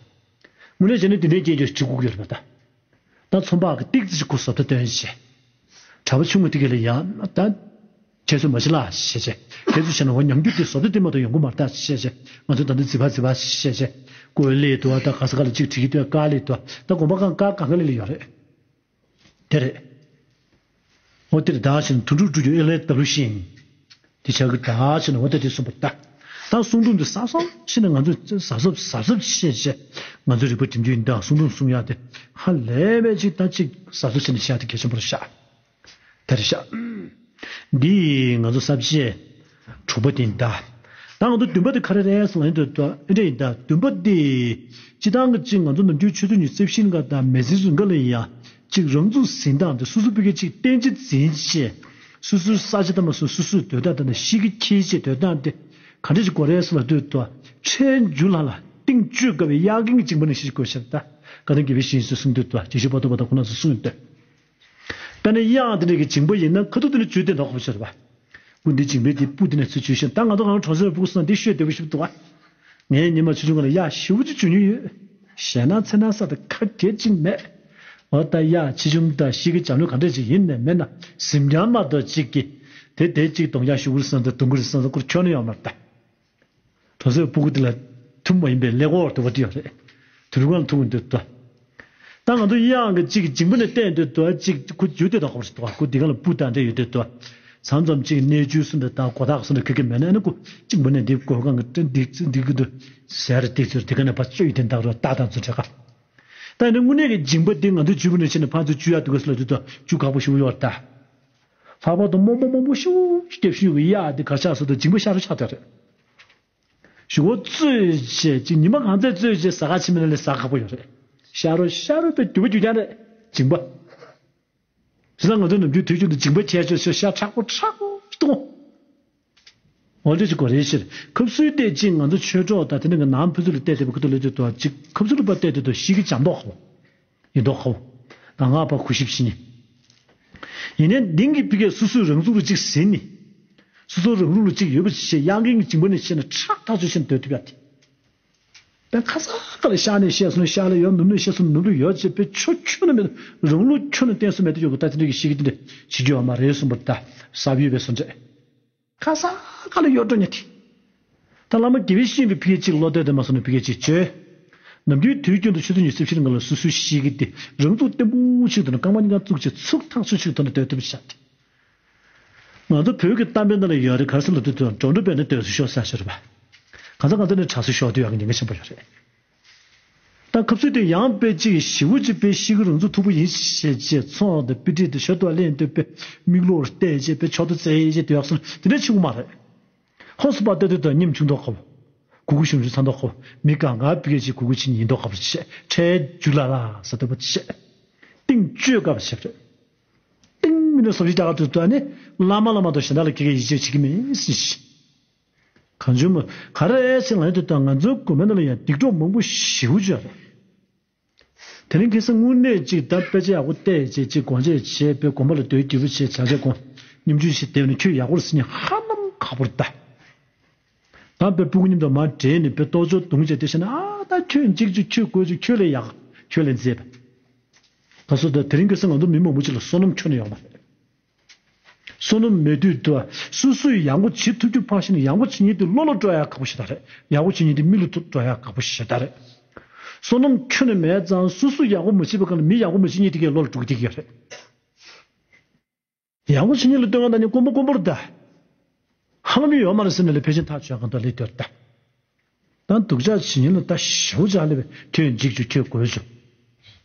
དངོས་གནས་བྱས་ན་འདི་འདྲའི་སྐད་ཆ་བྲིས་དགོས་ཀྱི་ཡོད་པ་ད། ད་ཚོང་པ་གི་ཏིག་ཙི་ཞིག་ཁོ་བཟོ་ལྟ་སྟོན་བྱས། གྲྭ་པ་ཆུང་ངུ་དེ་ག་ལ་ཡ་ད། ཁྱེད་ཚོས་མ་བྱེད་ལ་ཞེས་བྱས། ཁྱེད་ཚོས་བྱས་ན་འོ་ཉམས་འགྱུར་དེ་བཟོ་ལྟ་དེ་མ་གཏོགས་ཡོང་གི་མ་རེད་ད་ཞེས་བྱས། ང་ཚོ་ད་ལྟ་ཛི་བ་ཛི་བ་ཞེས་བྱས། ཀོས་ལེ་དུ་བ་ད་ག་ས་ག་ལ་གཅིག་བྲིས་ཀྱི་འདུག་ཀ་ལེ་དུ་བ་ད་དགོན་པ་གང་ཀ་གང་ག་ལེ་ལེ་ཡོད་རེད། དེ་རེད། འོ་དེར་བདག་བཞིན་དུ་འགྲུབ་འགྲུབ་རྒྱུ་ཨེ་ལས་ལྟ་བུ་ཤིང་། དེ་ཆགས་ཀྱི་བདག་བྱས་ནས་འོ་ད་དེ་གསུངས་པ་ད། ད་གསུང་དུམ་དེ་གཟབ་གཟབ་བྱས་ནས་ང་ཚོས་གཟབ་གཟབ་གཟབ་གཟབ་བྱས་བྱས། ང་ཚོས་རིག་པ་འགྲིམ་རྒྱུ་ཡིན་ད། གསུང་དུམ་གསུང་ཡག་དེ་ཧ་ལས་པའི་ཅིག་ད་ཅིག་གཟབ་གཟབ་བྱས་ནས་བཤད་དེ་གལ་ཆེན་པོ་རེད་ཤག་དེ་རེད་ཤག་འདི་ང་ཚོ་ས་བཅད་དྲུག་པ་དེ་ཡིན་ད། ད་ང་ཚོ་བདུན་པ་དེ་ག་རེ་རེད་ཟེར་ན་ཡིན་ད། ཨེ་འདྲ་ཡིན་ད། བདུན་པ་དེ་སྤྱི་བཏང་གི་ཅིག་ང་ཚོ་ནམ་རྒྱུན་ཆུ་ཚོད་ཉི་ཤུ་རྩ་བཞི་ནང་དང་མི་ཚེ་རིང་ག་ལ་ཡ། གཅིག་རང་ཚུགས་འཛིན་སྟངས་དེ་སོ་སོ་ཕ་གི་གཅིག་གཏན་གཅིག་འཛིན་བྱས། སོ་སོའི་ས་ཆ་དང་མ་སོ་སོ་སོའི་སྡོད་སྟངས་དང་གཤིས་ཀ་འཁྱེར་བྱས་སྡོད་སྟངས་དེ་ག་འདྲ་ཞིག་དགོས་རེད་ཟེར་ལབ་དུས་དུ། ཕྲན་རྒྱུ་ལྷ་ལ་གཏིང་བཅོས་དཀའ་བའི་གཡག་རྒན་གྱི་མཇིང་པ་ནང་བཞིན་ཞིག་དགོས་ཤག་ད་བཀའ་གདམས་དགེ་བའི་བཤེས་གཉེན་ཚོས་གསུངས་དུས་དུ་དགེ་བཤེས་པོ་ཏོ་པ་དང་ཁོ་རང་ཚོས་གསུངས་ཡོད་དུས། ད་ནི་གཡག་དེ་འདྲ་གི་མཇིང་པ་ཡིན་ན་ཁ་ཐུག་དེ་ནས་འཇུས་ཏེ་འདུག་གོ་ཤེས་རེད་པ། སྤུ་འདི་མཇིང་པའི་དེ་སྤུ་དེ་ནས་ཚུར་འཇུས་ཤིང་། ད་ང་ཚོ་གང་གྲོང་གསེབ་སྤུ་གུ་སོང་འདི་ཤོད་བདེ་པོ་ཞིག་འདུག་ག་ངས་ཉི་མ་ཆུང་ཆུང་སྒང་ལ་གཡག་ཞེ་པོ་ཅིག་འཇུ་མྱོང་ཡོད། ཞེད་སྣང་འཚེར་སྣང་ས་དང་ཁ་གྱེས་ཅིག་མེད། འོ་ད་གཡག་ཆེ་ཆུང་དང་གཤིས་ཀའི་འཇམ་ལྷོད་ག་འདྲས་ཅིག་ཡིན་ནས་མེད་ན་གཟིམ་རྒྱང་མ་གཏོགས་ཅིག་གིས་དེ་དེ་ཅིག་གདོང་རྒྱག་ཞུ་གི་རེད་བསམ་དང་རྡུང་གི་རེད་བསམ་དང་ཁུར་ཁྱོན་ནས་ཡོད་མ་རེད་ད། གྲོང་གསེབ་སྤུ་གུ་དེ་ལ་ཐུམ་མ་ཡིན་པའི་ཀླད་ཀོར་དུ་བ་དེ་ཡོད་རེད། དུ་རུ་ཁང་ཐུག་འདུག་ཏོ། ད་ང་ཚོ་གཡག་གི་གཅིག་གི་མཇིང་པ་ནས་བལྟས་འདུག་ཏོ། གཅིག་ཁུ་འཇུ་དེ་དང་ཁོ་རེ་ཏོ། ཁུ་འདི་ག་ལ་སྤུ་དང་འདྲ་ཡོད་དེ་ཏོ། མཚམས་མཚམས་གཅིག་གནས་ཆུ་སུ་འདྲ་དང་སྒོ་ཐག་སུ་འདྲ་ཁེ་ཁེ་མེད་ན་ནི་ཁུ་གཅིག་མ་ནས་འདི་སྒོ་ཁང་གི་འདི་འདི་གི་འདུག་ཟེར་རེ་ཏིག་ཚོད་འདི་ག་ནས་ཕར་བཅོས་ཡོད་དེ་འདུག་རོ། ཏག་ཏག་ཚོ་དྲེག་ག་ད་ནི་དངོས་གནས་ཀྱི་མཇིང་པ་འདི་ང་ཚོའི་ཇུས་པ་ནས་ཕྱིན་ནས་ཕར་ཚུར་འཇུ་ཡག་འདུག་ག་ཟེར་ལ་འདུག་ཏོ། འཇུ་ཁག་པོ་ཞིག་ཡོད་རེད་ད། ལྷག་པར་དུ་རྨོ་མོ་རྨོ་མོ་ཤུགས་ཀྱིས་བཤུས་པའི་གཡག་འདི་ག་ཆགས་སོང་ད་མཇིང་པ་ཤ་རུ་ཆགས་བསྡད་རེད། གཞུག་གུ་བཙོས་བྱས་ཅིག་ཉི་མ་གང་ཚད་བཙོས་བྱས་ཟ་ཁ་ཕྱི་མ་ལ་ཟ་ཁག་པོ་ཡོད་རེད། ཤ་རུ་ཤ་རུ་དཔེ་རྒྱུ་བ་རྒྱུ་རྐྱང་རེད་མཇིང་པ། བྱས་ཙང་ང་ཚོ་ནམ་རྒྱུན་དུས་རྒྱུན་དུ་མཇིང་པ་ཁྱེར་ཆོག་ཆོག་ཤ་མཁྲེགས་པོ་མཁྲེགས་པོ་གཏོང་། འོ་འདྲ་ཅིག་གོ་རེ་ཕྱིར་ཁབ་སུའི་བལྟས་ཅིག་ང་ཚོ་ཆོས་གྲོགས་དང་དེ་ནས་ནང་ཕུ་ཚུ་ལ་བལྟས་བལྟས་པ་ཁུ་ཐུ་ལ་དུས་དོ་ཅིག་ཁབ་སུ་ལ་པ་བལྟས་དུས་དོ་ཤི་གི་འཇམ་མདོག་ཧོ། ཡིན་མདོག་ཧོ། ད་ང་པ་ཁུ་ཤིབ་ཤི་ནི། ཡིན་ནའི་འདིང་གི་ཕི་གས་སུ་སུའི་རང་ཚུགས་ལ་ཅིག་ཟིན་ནི། སུ་སུ་རང་ལུགས་ལ་ཅིག་ཡོད་པ་ཅིག་བཤད་གཡང་འགེངས་ཀྱི་འཇིང་པ་ནས་བཤད་ན་ཁྲག་ཐག་ཆོད་བཤད་ན་སྡོད་ཐུབ་ཡ་དེ། པའི་ཁ་ས་ཁ་ལ་ཤ་ནས་བཤད་སོང་ཤ་ལ་ཡོད་ནུབ་ནས་བཤད་སོང་ནུབ་ལ་ཡོད་ཅེས་པའི་ཆོ་ཁྱོད་ནི་མེད་རང་ལུགས་ཁྱོད་ནི་བསྟན་སོང་མེད་དུ་ཡོད་པ་ད་དེ་འདྲ་གི་ཤི་གི་དེ་འདྲ་བྱེད་རྒྱུ་ཡོད་མ་རེད་གསུངས་པར་ད་ཟབ་ཡོད་པའི་སོ་འདྲ། ཁ་ས་ཁ་ལ་ཡོད་འགྲོ་ཉེ་དེ། ད་བླ་མ་དགེ་བའི་བཤེས་པའི་ཕི་གེ་གཅིག་བློ་གཏད་དེ་མ་སོང་ནས་ཕི་གེ་གཅིག་བྱོས། ནམ་རྒྱུན་དུས་རྒྱུན་དུ་ཆུ་ཚོད་ཉི་ཤུ་རྩ་བཞི་ནང་ལ་སུ་སུའི་ཤི་གི་དེ་རང་ཚུགས་བརྟན་པོ་ཞིག་ཏུ་ནི་རྐང་པ་གཉིས་ཀ་བཙུགས་བྱས་ཚུགས་ཐག་ཆོད་ཞིག་ཏུ་ནི་སྡོད་ཐུབ་པ་བྱ་སྟེ། ང་ཚོ་བོད་ཀྱི་གཏམ་དཔེ་ནང་ལ་ཡོད་རེད། ག་རེ་ཟེར་ལབ་དུས་དུ་འགྲོ་འགྲོ་བས་ནི་སྡོད་སུ་ཤོག་ཟེར་ཞོར་བ། གང་ཟག་གང་ཟག་ནི་དྲག་སུ་ཤོག་དུས་ཡག་གི་ཉེན་ཁ་ཆེན་པོ་ཡོད་རེད། ད་ཁབ་སུ་དེ་ཡང་དཔེ་གཅིག་ཞི་བོ་གཅིག་དཔེ་ཤི་གི་རང་ཚུགས་མཐུག་པོ་ཡིན་ཞེས་བྱས་ཚོང་དང་དཔེ་ཁྲིད་དེ་ཞོར་དུ་གླེང་འདོད་པའི་མིག་ལོག་བལྟས་བྱས་པའི་ཕྱོགས་དུ་བཙལ་བྱས་དུ་ཡག་སོང་དེ་འདྲ་ཆེ་བོ་མ་རེད། ཧོ་སུ་པ་ལྟ་དུས་དང་སྙེམས་ཆུང་མདོག་ཁ་བོ། གུ་གུ་ཞུམ་ཞུམ་ཚ་མདོག་ཁ་བོ། མི་གང་ག་བི་གེ་ཅིག་གུ་གུ་ཕྱིན་ཡིན་མདོག་ཁ་བོ་བྱས་ཁྲལ་རྒྱུ་ལ་ལ་ཟ་ཐུབ་པ་བྱས། ཏིང་བཅོས་དཀའ་བ་བྱས་པ་རེད། ཏིང་མི་འདྲ་སོ་བཞི་རྒྱ་གར་དུ་ལྟོས་ནས་བླ་མ་བླ་མ་དང་གཞན་དག་ལ་སྐྱེ་ཁའི་ཡིད་ཆེས་བྱེད་ཀྱི་མིན་ཟེར་ཞིང་། གང་བྱུང་མོ་ག་རེ་ཟེར་ང་ཡོད་དུ་དང་ང་ཚོའི་དགོན་པའི་ནང་ལ་ཡང་སྡིག་གྲོགས་མང་པོ་ཞེ་པོ་ཅིག་ཡོད་རེད། དེ་རིང་ཁ་སང་དངོས་གནས་ཅིག་ད་དཔེ་ཆ་ཡག་པོ་བལྟས་བྱས་ཅིག་སྒོ་འབྱེད་བྱས་པའི་དགོན་པ་ལ་སྡོད་སྐྱིད་པོ་བྱས་བྱ་བྱ་དགོན་སྙོམ་ཆུང་ཞིག་བསྡད་ནས་ཁྱོད་ཡག་པོ་རེད་ཟེར་ནས་ཧ་ལམ་ཁག་པོ་རེད་ད། ད་དཔེ་སྤུ་གུ་མཉམ་དུ་མར་འདྲེས་ནས་དཔེ་ལྟོ་ཚོད་རྡུང་བྱས་བསྡད་བྱས་ན་ཨ་ད་ཁྱོད་འཇིགས་བྱུང་ཁྱོད་དགོས་བྱུང་ཁྱོད་ལས་ཡག་ཁྱོད་ལས་མཛེས་པ། ད་སོ་ད་དེ་རིང་ཁ་སང་ང་ཚོ་མི་མང་པོ་ཅིག་ལ་བསོད་ནམས་ཁྱོན་ནས་ཡོད་མ་རེད། བསོད་ནམས་མེད་དུས་དུ་སོ་སོས་ཡག་པོ་བྱེད་ཐུབ་རྒྱུ་ཕར་ཞོག་ནས་ཡག་པོ་བྱེད་མཁན་དེ་བློ་ལ་སྤྲོ་ཡག་ཁག་པོ་ཞེ་དྲག་རེད། ཡག་པོ་བྱེད་མཁན་དེ་མི་ལ་ཐུག་སྤྲོ་ཡག་ཁག་པོ་ཞེ་དྲག་རེད། བསོད་ནམས་ཁྱོན་ནས་མེད་ཙང་སོ་སོས་ཡག་པོ་མ་བྱེད་པའི་སྒང་ལ་མི་ཡག་པོ་མ་བྱེད་མཁན་དེ་གའི་བློ་ལ་འགྲོ་གི་དེ་གའི་རེད། ཡག་པོ་བྱེད་མཁན་ལ་ལྟོས་ང་ད་ནི་དཀོན་པོ་དཀོན་པོར་ད། ཧ་ལམ་ཡོད་མ་རེད་ཟེར་ནས་ལས་ཕལ་ཆེར་ཐག་ཆོད་གང་ལྟར་ལས་དོར་ད། ད་སྡུག་ཅག་བྱེད་མཁན་ལ་ད་ཞེ་པོ་ཅག་ལས་པའི་ཁྱོད་འཇིགས་བྱུང་ཁྱོད་དགོས་བྱུང་།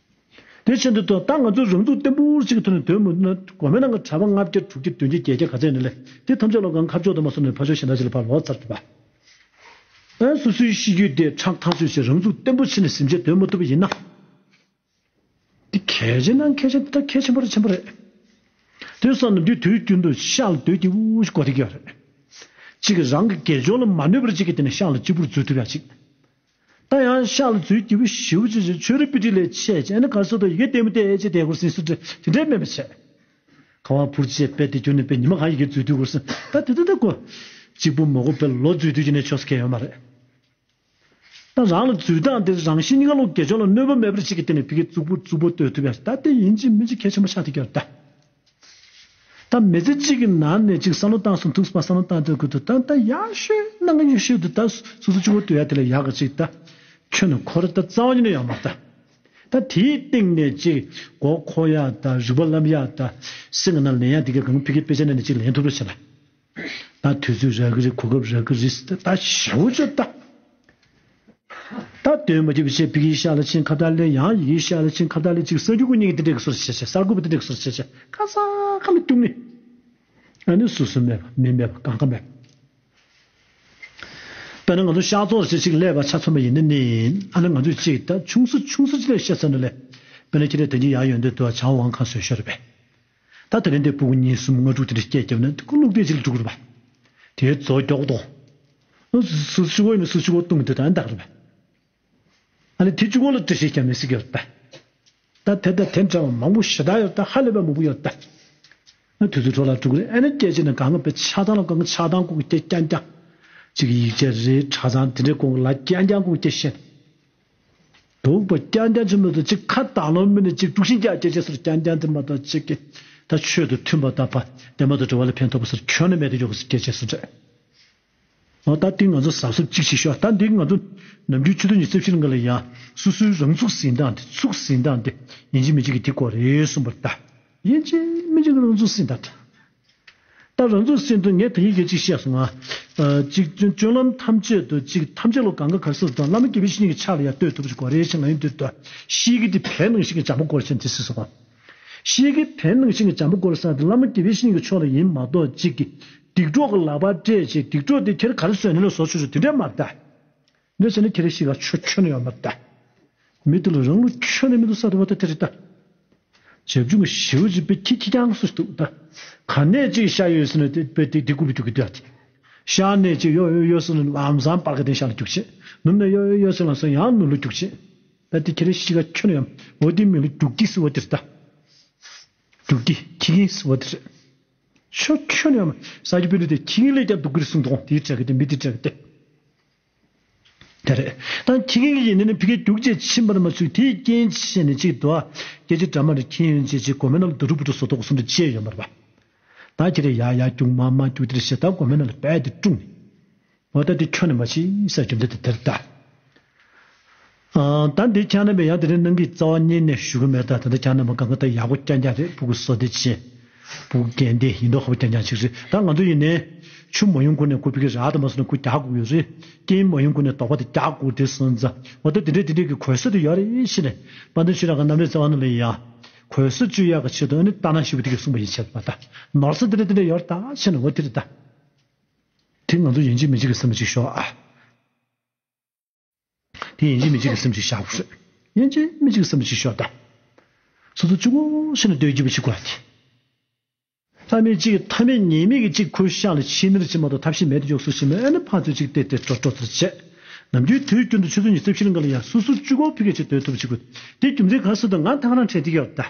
དེ་ཕྱིན་དུ་ད་ང་ཚོ་རང་ཚུགས་བརྟན་པོ་ཅིག་གི་ཐོག་ནས་སྡོད་མི་ན་དགོན་པའི་ནང་གི་གྲྭ་པ་ལྔ་བརྒྱ་དྲུག་བརྒྱ་བདུན་བརྒྱ་བརྒྱད་བརྒྱ་ག་ཚད་ནས་ལས་དེ་ཐམས་ཅད་ལ་གང་ཁ་ཕྱོགས་དུ་མ་སོང་ནས་ཕ་ཕྱོགས་གཞན་དག་ཅིག་ལ་ཕར་ལོག་ཚར་ཐུབ་པ། ཨ་སོ་སོའི་གཤིས་རྒྱུད་དེ་ཁྲག་ཐག་ཆོད་བྱས་རང་ཚུགས་བརྟན་པོ་བྱས་ནས་ཟིན་བྱས་སྡོད་མ་ཐུབ་པ་ཡིན་ན། འདི་གལ་ཆེ་ན་གལ་ཆེ་ད་གལ་ཆེན་པོ་རེད་ཆེན་པོ་རེད། དེ་སོང་ན་འདི་དུས་རྒྱུན་དུ་ཤག་ལ་སྡོད་སྐྱིད་པོ་ཞིག་དགོས་བསྡད་ཀྱི་ཡོད་རེད། གཅིག་གིས་རང་གི་དགེ་སྦྱོར་ལ་མ་གནོད་པར་གཅིག་གིས་དེ་ནས་ཤག་ལ་གཅིག་པུར་འཛུལ་ཐུབ་ཡ་གཅིག་ད་ཡང་ཤག་ལ་འཛུལ་སྐྱིད་པོ་ཞེ་པོ་ཅིག་ཆོས་རིག་པི་ཏི་ལས་ཆད་ཅེས་ཨ་ནི་ག་རེ་ཟེར་དུ་ཡི་གེ་ལྟད་མོ་བལྟས་ཅེས་དེ་སྐོར་ཟིན་སུ་དེ་འདྲས་མེད་པ་བྱས། ཁ་བ་འཕུར་ཅེས་དཔེ་དེ་རྒྱུ་ནས་དཔེ་ཉི་མ་གང་ཡི་གེ་འཛུལ་དུས་སྐོར་ཟིན་ད་དེ་དེ་དེ་དགོས། གཅིག་པུ་མོ་གོ་དཔེ་ལོ་འཛུལ་དུས་ཀྱི་ནས་ཆོག་ས་གལ་ཡོད་མ་རེད། ད་རང་ལ་འཛུལ་སྟངས་དེ་རང་བཞིན་གཉིས་ཀ་ལོ་དགེ་སྦྱོར་ལ་གནོད་པ་མེད་པར་ཅིག་གི་སྟེང་ནས་ཕ་གི་རྩུབ་པོ་རྩུབ་པོ་ལྟོས་ཐུབ་ཡ་ད་དེ་ཡིན་གཅིག་མིན་གཅིག་གལ་ཆེན་པོ་ཆགས་ཐུབ་ཀྱི་ཡོད་ད། ད་མི་ཚེ་གཅིག་གི་ནང་ནས་ཅིག་བསམ་བློ་བཏང་སོང་ཐུགས་སུ་བསམ་བློ་བཏང་སྡོད་དགོས་འདུག་ད་ད་ཡག་ཤོས་གནང་གི་ཡག་ཤོས་འདུག་ད་སོ་སོ་གཅིག་པོ་སྡོད་ཡ་དེ་ལ་ཡག་གི་ཅིག་ད་ཁྱོད་ནི་ཁོ་ར་ད་རྩ་བ་ཉིད་ནས་ཡོད་མ་རེད་ད། ད་དེའི་སྟེང་ནས་ཅིག་མགོ་འཁོར་ཡ་ད་རུས་པ་ལམ་ཡ་ད་སེམས་ཀྱི་ནང་ལེན་ཡ་དེ་ག་གང་ཕ་གི་དཔེ་ཆ་ནང་ནས་ཅིག་ལེན་ཐུབ་ར་བྱེད་ལ། ད་དུས་ཚོད་རག་གི་རེད། གོ་སྐབས་རག་གི་རེད་ཟེར་ཏེ་ད་ཞེ་པོ་ཅིག་ད། ད་དོན་མ་བྱེད་པའི་ཆེད་ཕ་གིའི་ཤག་ལ་ཕྱིན་ཁ་བརྡ་ལེན། ཡང་ཡི་གེའི་ཤག་ལ་ཕྱིན་ཁ་བརྡ་ལེན། ཅིག་གསར་འགྱུར་ཀུན་སྙིང་གི་དེ་འདྲས་ཀྱི་སོར་བྱེད་བྱེད། གསར་འགོད་པ་དེ་འདྲས་ཀྱི་སོར་བྱེད་བྱེད། ཁ་སང་ཁ་ལ་སྐྱུག་ནི། ཨ་ནི་སུ་སུ་མེད་པ་མི་མེད་པ་གང་ག་མེད་པ། དཔེར་ན་ང་ཚོ་ཤག་ཚོགས་ཅིག་ཅིག་སླེབས་པ་ཆ་མཚོན་པ་ཡིན་ན་ནི། ཨ་ནི་ང་ཚོས་ཅིག་ད་ཆུང་སུ་ཆུང་སུ་ཅིག་ལ་བཤད་ས་ནི་ལས། དཔེར་ན་ཁྱེད་རས་དེ་འདྲའི་ཡག་ཡོན་ཏན་འདུག་བྱང་ཝང་ཁང་བཟོས་ཤོར་བས། ད་དེ་རིང་འདི་སྤུ་གུ་གཉིས་གསུམ་ལྔ་དྲུག་དེ་འདྲ་སྐྱེས་བརྒྱབ་ན་ཁོ་བླུགས་བསྡད་ཅིག་ལ་འགྲོ་གི་རེད་པ། དེའི་རྫོགས་མགྱོགས་གཏོང་། སུ་གཅིག་པོ་ཡིན་ན་སུ་གཅིག་པོ་གཏོང་གི་འདུག་ད་འདག་རེད་པ། ཨ་ནི་དེ་གཅིག་པོ་ལ་འགྲེལ་བཤད་རྒྱག་མི་སྲིད་ཀྱི་ཡོད་པ། ད་དེ་ད་དེ་འདྲ་བ་མང་པོ་ཞེ་དྲག་ཡོད་ད། ཧ་ལས་པ་མང་པོ་ཡོད་ད། ང་དུས་ཚོད་འཕྲོ་བརླག་འགྲོ་གི་རེད། ཨ་ནི་སྐད་ཆ་ནི་གང་ག་པའི་ཆགས་སྡང་ལ་གང་ག་ཆགས་སྡང་སྐུ་གི་སྐད་རྐྱང་རྐྱང་། གཅིག་ཡིག་ཆ་རེད་གྲྭ་ཚང་དེ་འདྲའི་སྐོར་ལ་རྐྱང་རྐྱང་སྐུ་གི་སྐད་བཤད། དུག་པ་རྐྱང་རྐྱང་ཆེན་མོ་དང་གཅིག་ཁ་དང་ལོ་མི་ནི་གཅིག་དཀྲུག་ཤིང་རྒྱག་སྐད་ཆ་ཟེར་རྐྱང་རྐྱང་དེ་མ་གཏོགས་གཅིག་གི་ད་ཆོས་དང་མཐུན་པ་དང་བདེན་པ་དང་འབྲེལ་བ་ལ་ཕན་ཐོགས་པ་ཟེར་ཁྱོན་ནས་མེད་དུ་འཇོག་གི་སྐད་ཆ་ཟེར་འདྲ། འོ་ད་འདི་ང་ཚོ་གཟབ་གཟབ་གཅིག་བྱེད་ཤོག་ད་འདི་ང་ཚོ་ནམ་རྒྱུན་ཆུ་ཚོད་ཉི་ཤུ་རྩ་བཞི་ལ་ང་ལ་ཡང་སོ་སོའི་རང་ཚུགས་ཟིན་སྟངས་དེ་ཚུགས་ཟིན་སྟངས་དེ་ཡིན་གཅིག་མིན་གཅིག་གི་དེ་སྐོར་རེད་གསུངས་པར་ད། ཡིན་གཅིག་མིན་གཅིག་གི་རང་ཚུགས་ཟིན་སྟངས་དེ། ད་རང་ཚུགས་ཟིན་དུས་ངས་ད་ཡིག་གེ་གཅིག་བཤད་སོང་ང་། ཨ་གཅིག་སྤྱོད་ལམ་ཐམས་ཅད་དུ་གཅིག་ཐམས་ཅད་ལ་གང་ག་ག་རེ་ཟེར་དང་བླ་མ་དགེ་བའི་བཤེས་གཉེན་གྱི་ཕྱག་ལ་ཡར་གཏོད་ཐུབ་པ་ཞིག་དགོས་རེད་ཅེས་ང་ཡིན་དུས་ད་ཤེས་ཀྱི་དེ་བལ་ནང་བཞིན་གྱི་འཇམ་པོ་དགོས་རེད་ཅེས་འདི་ཟེར་སོང་ང་། ཤེས་ཀྱི་བལ་ནང་བཞིན་གྱི་འཇམ་པོ་དགོས་རེད་ཟེར་དེ་བླ་མ་དགེ་བའི་བཤེས་གཉེན་གྱི་ཕྱོགས་ལ་ཡིན་མ་གཏོགས་གཅིག་གི་སྡིག་གྲོགས་ཀྱི་ལག་པར་སྤྲད་ཅིག་སྡིག་གྲོགས་དེ་ཁྱེར་ག་རེ་བཟོས་ནས་ལ་བཟོ་ཆོག་ཆོག་དེ་འདྲ་མ་རེད་ད། འདི་བྱས་ན་ཁྱེད་རང་ཤི་ག་ཆོ་ཁྱོན་ནས་ཡོད་མ་རེད་ད། མི་དེ་ལ་རང་ལུགས་ཁྱོན་ནས་མི་འདུག་ས་དེ་བ་ད་དེ་རེད་ད། བྱབ་ཆུང་གི་ཞེའུ་ཅིག་པའི་ཁྱི་ཁྱི་རྐྱང་སུ་འདུག་ད། ག་ནས་ཅིག་ཤ་ཡོད་ཟེར་ན་དེ་པའི་དེ་དེ་ཀུ་པི་ཀུ་གི་དུས་ཨ་དེ། ཤར་ནས་ཅིག་གཡོ་གཡོ་གཡོ་ཟེར་ནས་ལམ་སང་སྤར་ཁ་དེ་ཤར་ལ་རྒྱུག་བྱེད། ནུབ་ནས་གཡོ་གཡོ་གཡོ་ཟེར་ལམ་སང་ཡང་ནུབ་ལ་རྒྱུག་བྱེད། ད་དེ་ཁྱེད་རང་གཤིས་ཀ་ཁྱོན་ནས་ཡང་འོ་དེ་མིང་ལ་རྒྱུག་ཁྱི་ཟེར་བ་དེ་རེད་ད། རྒྱུག་ཁྱི་ཁྱི་ངན་ཟེར་བ་དེ་རེད། ཆོ་ཁྱོད་ནི་ཡང་ས་སྐྱ་པཎྜི་ཏས་ཁྱི་ངན་ལས་ཀྱང་སྡུག་གི་རེད་གསུངས་འདུག་དེའི་གྲས་ཀྱི་དེ་མི་དེ་གྲས་ཀྱི་དེ། དེ་རེད། ད་ཁྱི་ངན་གྱི་ཡིན་ནི་ཕི་གའི་རྒྱུག་བྱེད་ཕྱིན་པར་མ་ཚུགས་དེའི་རྐྱེན་བྱས་ནས་གཅིག་འདུག་ཨ། སྐད་ཆ་འདྲ་མ་རེད་ཁྱི་ཡོན་ཅེས་ཅེས་གོ་མེ་ནང་ལ་དུ་རུ་བུ་རུ་བཟོ་ཐོག་གསུམ་དུ་བཅད་ཡོད་མ་རེད་པ། ད་ཁྱེད་རེ་ཡ་ཡ་རྒྱུག་མ་མ་རྒྱུག་དེ་རེད་ཞེ་ད་གོ་མེ་ནང་ལ་བས་དེ་དཀྲུགས་ནས། འོ་ད་དེ་ཁྱོན་ནས་མ་ཤེས་ས་རྒྱུ་འདི་དེ་དེར་ད། ཨ། ད་འདི་ཁྱེད་རྣམ་པས་ཡང་དེ་རིང་གནང་གི་རྩ་བ་ཉིད་ནས་ཞུ་གི་མེད། ད་ད་ལྟ་ཁྱེད་རྣམ་པ་གང་ག་ད་ཡག་པོ་རྐྱང་རྐྱང་རེད། ཕྲུ་གུ་བསོད་བདེ་ཆེ། ཕྲུ་གུ་རྒན་བདེ་ཡིན་མདོག་ཁ་པོ་རྐྱང་རྐྱང་ཅིག་རེད། ད་ང་ཚོ་ཡིན་ནའི་ཆུ་མ་ཡོང་གོང་ནས་ཁོ་ཕི་གི་རག་དང་མ་སོང་ན་ཁོ་རྒྱག་དགོས་ཡོད་རེད། རྐྱེན་མ་ཡོང་གོང་ནས་དོགས་པ་དེ་རྒྱག་དགོས་དེ་སོང་ཙང་འོ་ད་དེ་འདྲས་དེ་འདྲས་ཀྱི་གོལ་ས་དེ་ཡོད་རེད་ཤི་ནས་དཔལ་ལྡན་ཆོས་གྲགས་ཀྱི་རྣམ་འདྲེན་རྩ་བ་ནང་ལ་ཡིན་ཡང་གོལ་ས་གཅོད་ཡག་གི་ཆེད་དུ་ཨ་ནི་ལྟ་ན་ཞིབ་པོ་དེ་གི་གསུངས་པ་ཡིན་ཆད་མ་ད་ནོར་ས་དེ་འདྲས་དེ་འདྲས་ཡོད་རེད་ད་ཤི་ནས་འོ་དེ་རེད་ད། དེ་ང་ཚོ་ཡིན་གཅིག་མིན་གཅིག་གི་སེམས་ལ་ཅིག་ཤོག་ཨ། དེ་ཡིན་གཅིག་མིན་གཅིག་གི་སེམས་ཅིག་བཞག་དགོས་རེད། ཡིན་གཅིག་མིན་གཅིག་གི་སེམས་ཅིག་ཤོག་ད། སོ་སོ་གཅིག་པོ་ཤི་ན་སྡོད་རྒྱུ་བ་ཅིག་དགོས་ཏེ། ལྷ་མིན་གཅིག་གི་མཐའ་མེད་ཉེས་མེད་ཀྱི་གཅིག་ཁོའི་ཤག་ལ་ཕྱིན་ནི་རེད་ཅེས་མ་གཏོགས་ཐབས་ཤེས་མེད་དུ་འཇོག་སུ་ཞིག་མེད། ཨ་ནི་ཕར་ཚུར་གཅིག་བལྟས་བལྟས་སྤྲོ་སྤྲོ་ཚུར་བྱས། ནམ་རྒྱུན་དུས་རྒྱུན་དུ་ཆུ་ཚོད་ཉི་ཤུ་རྩ་བཞི་ལ་འགའ་ལ་ཡང་སོ་སོ་གཅིག་པོ་ཕི་གེ་ཅིག་སྡོད་ཐུབ་ཅིག་དགོས། དེ་རྒྱུ་མཚན་ག་སོ་དང་ང་ཐང་རང་དྲན་དེ་ཡོད་ད།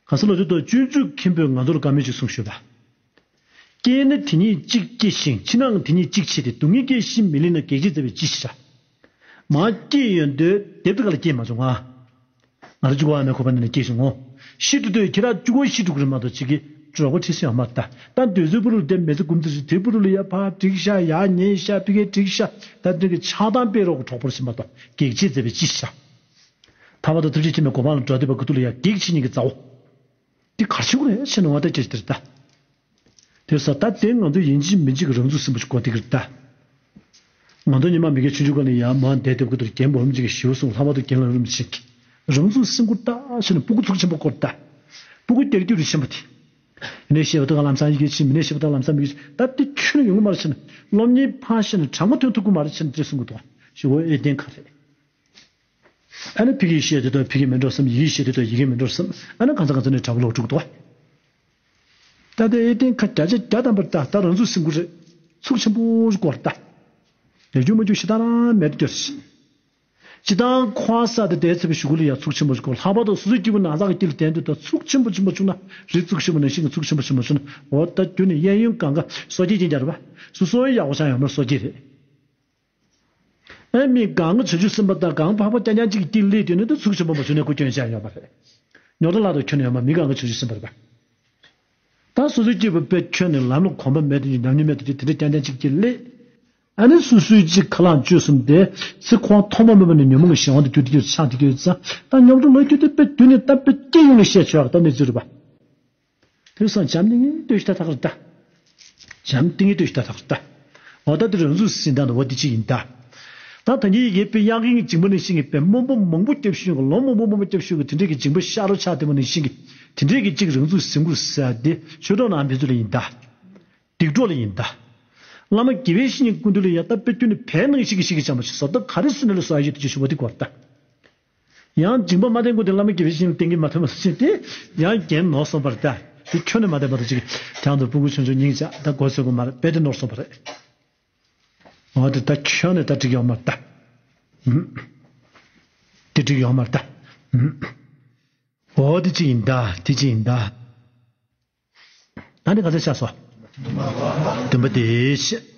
གང་ཟེར་ལོ་རྒྱུས་ཐོག་སྤྱོད་འཇུག་མཁན་པོས་ང་ཚོར་བཀའ་མོལ་ཅིག་གསུངས་ཞུས་པ། སྐྱེས་ནི་དེ་ཉིད་གཅིག་སྐྱེ་ཞིང་། འཆི་ནའང་དེ་ཉིད་གཅིག་འཆི་སྟེ། སྡུག་བསྔལ་སྐྱེ་ཞིང་མི་ལེན་ན་གེགས་བྱེད་མཛད་པའི་ཅི་ཞིག་བྱ། མ་སྐྱེས་ཡོན་ཏན་དེབ་ཏུ་ག་ལ་སྐྱེས་མ་བྱུང་ང་། ང་རང་གཅིག་པོ་ཨ་མའི་ཁོག་པ་ནང་ནས་སྐྱེས་བྱུང་ངོ་། ཤི་འགྲོ་དུས་ཁྱེད་རང་གཅིག་པོ་ཤི་འགྲོ་གི་རེད་མ་གཏོགས་གཅིག་གིས་གྲོགས་པོ་ཁྲིད་སྲིད་ཡོད་མ་རེད་ད། ད་འདོད་རྩེ་ཕུ་རུ་དེ་མེ་ཚེ་འགུམ་དུ་རེད་དེ་ཕུ་རུ་ལ་ཡ་ཕར་འགྲིག་ཤག་ཡ་ཉེས་ཤག་ཕི་གེ་འགྲིག་ཤག་ད་འདི་གི་ཆགས་སྡང་སྤེལ་རོགས་གི་གྲོགས་པོ་རེད་མ་གཏོགས་གེགས་བྱེད་མཛད་པའི་ཅི་ཞིག་བྱ། ཐར་པ་དང་ཐུགས་རྗེ་ཆེན་པོའི་གོ་འཕང་ལ་འགྲོ་འདོད་པ་ཀུ་ཏུ་ལ་ཡ་གེགས་བྱེད་ཉིད་ཀྱི་མཛའ་བོ། འདི་གར་ཆེ་བོ་རེད་ཟེར་ནས་འོ་ད་སྐད་ཆ་དེ་རེད་ད། དེ་ས་ད་དེ་ང་ཚོ་ཡིན་གཅིག་མིན་གཅིག་གི་རང་ཚུགས་སྲིན་པོ་ཞིག་གོ་དེ་གི་རེད་ད། ང་ཚོ་ཉི་མ་མི་དགེ་ཆུང་ཆུང་ག་ནས་ཡང་མ་བསྡད་སྡོད་ཀྱི་འདུག་རྒན་པོ་རིན་པོ་ཆེ་གིས་ཞེ་པོ་གསུངས། ལྷག་པར་དུ་རྒན་ལགས་རིན་པོ་ཆེ་གིས་རང་ཚུགས་སྲིན་པོ་ད་ཟེར་ནས་སྤུ་གུ་ཚུགས་ཆེན་པོ་སྐོར་ད། སྤུ་གུ་སྐྱེ་རྒྱུ་རེད་ཆེན་པོ་དེ། ནས་ཤེས་པ་དང་ལམ་སང་ཡི་གེ་ཆེ་མི་ནས་ཤེས་པ་དང་ལམ་སང་མི་གེ་ཆེ་ད་དེ་ཁྱོན་ནས་ཡོང་གི་མ་རེད་ཟེར་ནས་སློབ་གཉེར་ཕར་བཤད་ནས་དྲང་པོ་ཐོན་ཐུབ་ཀྱི་མ་རེད་ཟེར་ནས་དེ་གསུང་གི་འདུག་ཞེ་པོ་ཨེ་བདེན་ཁ་རེད། ཨ་ནི་ཕི་གིས་བཤད་དེ་དང་ཕི་གིས་མི་འགྲོ་བསམ། ཡི་གིས་བཤད་དེ་དང་ཡི་གིས་མི་འགྲོ་བསམ། ཨ་ནི་གང་ཚ་གང་ཚ་ནས་དྲ་བ་ལོག་འགྲོ་གི་འདུག་ད་ལྟའི་ཨེ་ཏན་ཁ་བརྒྱ་ཆ་བརྒྱ་ཐམ་པར་ད་ལྟ་རང་ཚུགས་སྲིན་པོ་རེད། ཚུགས་ཆེན་པོ་ཞིག་སྐོར་ད། ཡ་རྒྱུ་མ་རྒྱུ་ཞེ་དྲག་རང་མེད་དུ་གྱུར་ཞིང་། སྤྱི་བཏང་ཁོ་ས་དེ་དེའི་ཚེ་བའི་གཞུག་གུ་ལ་ཡ་ཚུགས་ཆེན་པོ་ཞིག་སྐོར། ལྷག་པར་དུ་སོ་སོའི་སྐྱེས་བུ་ན་ཚ་གི་དཀྱིལ་དན་དུ་ད་ཚུགས་ཆེན་པོ་ཆེན་པོ་བྱུང་ན་རི་ཚུགས་ཆེན་པོ་ནང་བཞིན་གྱི་ཚུགས་ཆེན་པོ་ཆེན་པོ་བྱུང་ན་འོ་ད་རྒྱུ་ནི་གཡས་གཡོན་གང་ག་སོ་སྐྱེ་ཅན་རྒྱ་རེད་པ། སོ་སོའི་ཡག་པོ་ཆགས་ཡོང་ན་སོ་སྐྱེ་རེད། ཨེ་མི་གང་གི་བྱང་ཆུབ་སེམས་དཔའ་དང་གང་འཕགས་པ་རྐྱང་རྐྱང་གཅིག་གི་དཀྱིལ་སླེབས་དུས་ནི་ད་ཚུགས་ཆེན་པོ་མ་བྱུང་ནས་ཁོ་སྐྱོན་ཆགས་ཡོད་པ་རེད། ཉོག་དྲ་ལ་དང་ཁྱོན་ནས་ཡོད་མ་མི་གང་གི་བྱང་ཆུབ་སེམས་དཔའ་རེད་པ། ད་སོ་སོའི་སྐྱེས་བུ་དཔེ་ཁྱོན་ནས་ལམ་ལ་གོམས་པ་མེད་དུ་ཉམས་མྱོང་མེད་དུ་དེ་འདྲ་རྐྱང་རྐྱང་གཅིག་གི་དཀྱིལ་སླེབས། ཨ་ནི་སོ་སོའི་གཅིག་ཁ་ལག་བཅོས་སོང་དེ་ཚེ་ཁོང་ཐོག་མ་མེད་པ་ནས་ཉོན་མོངས་ཀྱི་གཞན་དབང་དུ་གྱུར་ཏེ་གྱུར་ཆགས་ཏེ་གྱུར་ཙང་ད་ཉོག་དྲ་ལ་གྱུར་ཏེ་དཔེ་དུས་ནས་ད་དཔེ་སྐྱེ་ཡོང་ནས་བཤད་ཆོག་ཡག་ད་གནས་ཚུལ་རེད་པ། དེ་སང་བྱམས་ཏིང་ངེ་ལྟོས་ཤིག་ད་ཐག་རེད་ད། བྱམས་ཏིང་ངེ་ལྟོས་ཤིག་ད་ཐག་རེད་ད། འོ་ད་དེ་རང་ཚུགས་ཟིན་ཐང་དུ་འོ་དེ་ཅི་ཡིན་ད། ད་ད་ངེད་ཡི་གེ་དཔེ་དབྱངས་ཀྱི་འཇིགས་པ་ནང་བཞིན་གྱི་དཔེ་སྨོན་པ་མང་པོ་བརྒྱབ་ཤུལ་གྱི་ལོ་མང་པོ་མང་པོ་བརྒྱབ་ཤུལ་གྱི་དེ་འདྲས་ཀྱི་འཇིགས་པ་ཤ་རུ་ཆགས་དེ་མོ་ནང་བཞིན་གྱི་དེ་འདྲས་ཀྱི་གཅིག་རང་ཚུགས་ཟིན་དགོས་ཟེར་དེ་ཆོས་གྲོགས་ནང་ཕན་ཚུན་ལ་ཡིན་ད། སྡིག་གྲོགས་ལ་ཡིན་ད། བླ་མ་དགེ་བའི་བཤེས་གཉེན་སྐུ་མདུན་ལ་ཡང་ད་དཔེ་སྐྱོན་ནི་བས་ནང་བཞིན་གྱི་ཞིག་གི་བྱམས་པ་ཞིག་བཟོ་ལྟ་ག་རེ་སུ་ནས་ལ་བཟོ་ཡ་ཡོད་དེ་ཅི་ཞུ་བ་དེ་གོ་ད། ཡང་སྦྱིན་པ་མ་བསྟེན་དགོས་དེ་བླ་མ་དགེ་བའི་བཤེས་གཉེན་བསྟེན་གྱི་མ་ཐོན་པ་སུ་ཞིག་དེ་ཡང་རྒན་ནོར་སོང་བར་ལྟ། དེ་ཁྱོན་ནས་མ་བསྟེན་པ་དང་གཅིག་གྱང་དུ་སྤུ་གུ་ཆུང་ཆུང་སྙིང་རྗེ་ད་མགོ་ཚོས་དགོས་མ་རེད་དཔེ་དེ་ནོར་སོང་བ་རེད། འོ་དེ་ད་ཁྱོན་ནས་ད་འགྲིག་ཡོད་མ་རེད་ད། དེ་འགྲིག་ཡོད་མ་རེད་ད། འོ་དེ་ཅི་ཡིན་ད་དེ་ཅི་ཡིན་ད། ད་ནི་ག་ཚོད་ཆགས་སོ། བདུན་པ་དེ་ཤེས།